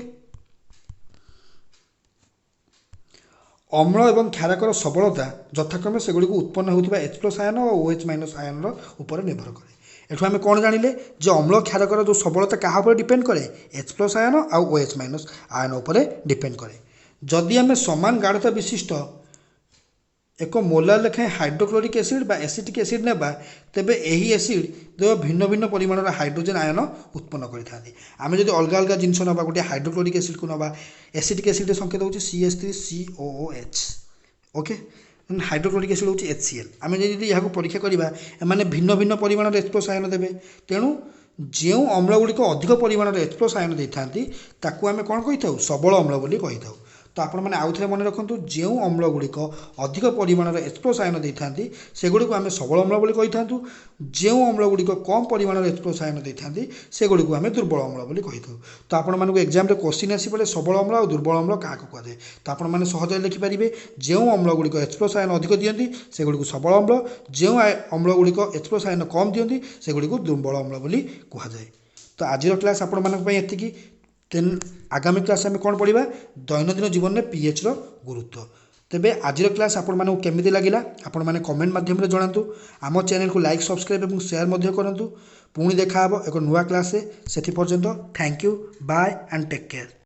A: ଅମ୍ଳ ଏବଂ କ୍ଷାରକର ସବଳତା ଯଥାକ୍ରମେ ସେଗୁଡ଼ିକୁ ଉତ୍ପନ୍ନ ହେଉଥିବା ଏଚ୍ ପ୍ଲସ୍ ଆୟନ ଓ OH ମାଇନସ୍ ଆୟନର ଉପରେ ନିର୍ଭର କରେ। ଏଠୁ ଆମେ କ'ଣ ଜାଣିଲେ ଯେ ଅମ୍ଳ କ୍ଷାରକର ଯେଉଁ ସବଳତା କାହା ଉପରେ ଡିପେଣ୍ଡ କରେ? ଏଚ୍ ପ୍ଲସ୍ ଆୟନ ଆଉ OH ମାଇନସ୍ ଆୟନ ଉପରେ ଡିପେଣ୍ଡ କରେ। ଯଦି ଆମେ ସମାନ ଗାଢ଼ତା ବିଶିଷ୍ଟ ଏକ ମୋଲାର ଲେଖାଏଁ ହାଇଡ୍ରୋକ୍ଲୋରିକ୍ ଏସିଡ୍ ବା ଏସିଟିକ୍ ଏସିଡ୍ ନେବା, ତେବେ ଏହି ଏସିଡ୍ ଦ୍ୱୟ ଭିନ୍ନ ଭିନ୍ନ ପରିମାଣର ହାଇଡ୍ରୋଜେନ୍ ଆୟନ ଉତ୍ପନ୍ନ କରିଥାନ୍ତି। ଆମେ ଯଦି ଅଲଗା ଅଲଗା ଜିନିଷ ନେବା, ଗୋଟିଏ ହାଇଡ୍ରୋକ୍ଲୋରିକ୍ ଏସିଡ୍କୁ ନେବା, ଏସିଟିକ୍ ଏସିଡ୍ର ସଂକେତ ହେଉଛି CH3COOH। Okay, hydrochloric acid ହେଉଛି HCl। ଆମେ ଯଦି ଏହାକୁ ପରୀକ୍ଷା କରିବା, ଏମାନେ ଭିନ୍ନ ଭିନ୍ନ ପରିମାଣର ଏଚ୍ ପ୍ଲସ୍ ଆୟନ ଦେବେ। ତେଣୁ ଯେଉଁ ଅମ୍ଳ ଗୁଡ଼ିକ ଅଧିକ ପରିମାଣର ଏଚ୍ ପ୍ଲସ୍ ଆୟନ ଦେଇଥାନ୍ତି ତାକୁ ଆମେ କ'ଣ କହିଥାଉ? ସବଳ ଅମ୍ଳ ବୋଲି କହିଥାଉ। ତ ଆପଣମାନେ ଆଉ ଥରେ ମନେ ରଖନ୍ତୁ, ଯେଉଁ ଅମ୍ଳ ଗୁଡ଼ିକ ଅଧିକ ପରିମାଣର ଏଚ୍ ପ୍ଲସ୍ ଆୟନ ଦେଇଥାନ୍ତି ସେଗୁଡ଼ିକୁ ଆମେ ସବଳ ଅମ୍ଳ ବୋଲି କହିଥାନ୍ତୁ। ଯେଉଁ ଅମ୍ଳ ଗୁଡ଼ିକ କମ୍ ପରିମାଣର ଏଚ୍ ପ୍ଲସ୍ ଆୟନ ଦେଇଥାନ୍ତି ସେଗୁଡ଼ିକୁ ଆମେ ଦୁର୍ବଳ ଅମ୍ଳ ବୋଲି କହିଥାଉ। ତ ଆପଣମାନଙ୍କୁ ଏକ୍ଜାମ୍ରେ କୋଶ୍ଚିନ୍ ଆସିପଡ଼େ ସବଳ ଅମ୍ଳ ଆଉ ଦୁର୍ବଳ ଅମ୍ଳ କାହାକୁ କୁହାଯାଏ। ତ ଆପଣମାନେ ସହଜରେ ଲେଖିପାରିବେ, ଯେଉଁ ଅମ୍ଳ ଗୁଡ଼ିକ ଏଚ୍ ପ୍ଲସ୍ ଆୟନ ଅଧିକ ଦିଅନ୍ତି ସେଗୁଡ଼ିକୁ ସବଳ ଅମ୍ଳ, ଯେଉଁ ଅମ୍ଳ ଗୁଡ଼ିକ ଏଚ୍ ପ୍ଲସ୍ ଆୟନ କମ୍ ଦିଅନ୍ତି ସେଗୁଡ଼ିକୁ ଦୁର୍ବଳ ଅମ୍ଳ ବୋଲି କୁହାଯାଏ। ତ ଆଜିର କ୍ଲାସ୍ ଆପଣମାନଙ୍କ ପାଇଁ ଏତିକି। ଦେନ୍ ଆଗାମୀ କ୍ଲାସ୍ ଆମେ କ'ଣ ପଢ଼ିବା? ଦୈନନ୍ଦିନ ଜୀବନରେ ପିଏଚ୍ର ଗୁରୁତ୍ୱ। ତେବେ ଆଜିର କ୍ଲାସ୍ ଆପଣମାନଙ୍କୁ କେମିତି ଲାଗିଲା ଆପଣମାନେ କମେଣ୍ଟ ମାଧ୍ୟମରେ ଜଣାନ୍ତୁ। ଆମ ଚ୍ୟାନେଲକୁ ଲାଇକ୍, ସବସ୍କ୍ରାଇବ୍ ଏବଂ ସେୟାର ମଧ୍ୟ କରନ୍ତୁ। ପୁଣି ଦେଖାହେବ ଏକ ନୂଆ କ୍ଲାସ୍ରେ। ସେଥି ପର୍ଯ୍ୟନ୍ତ thank you, bye and take care.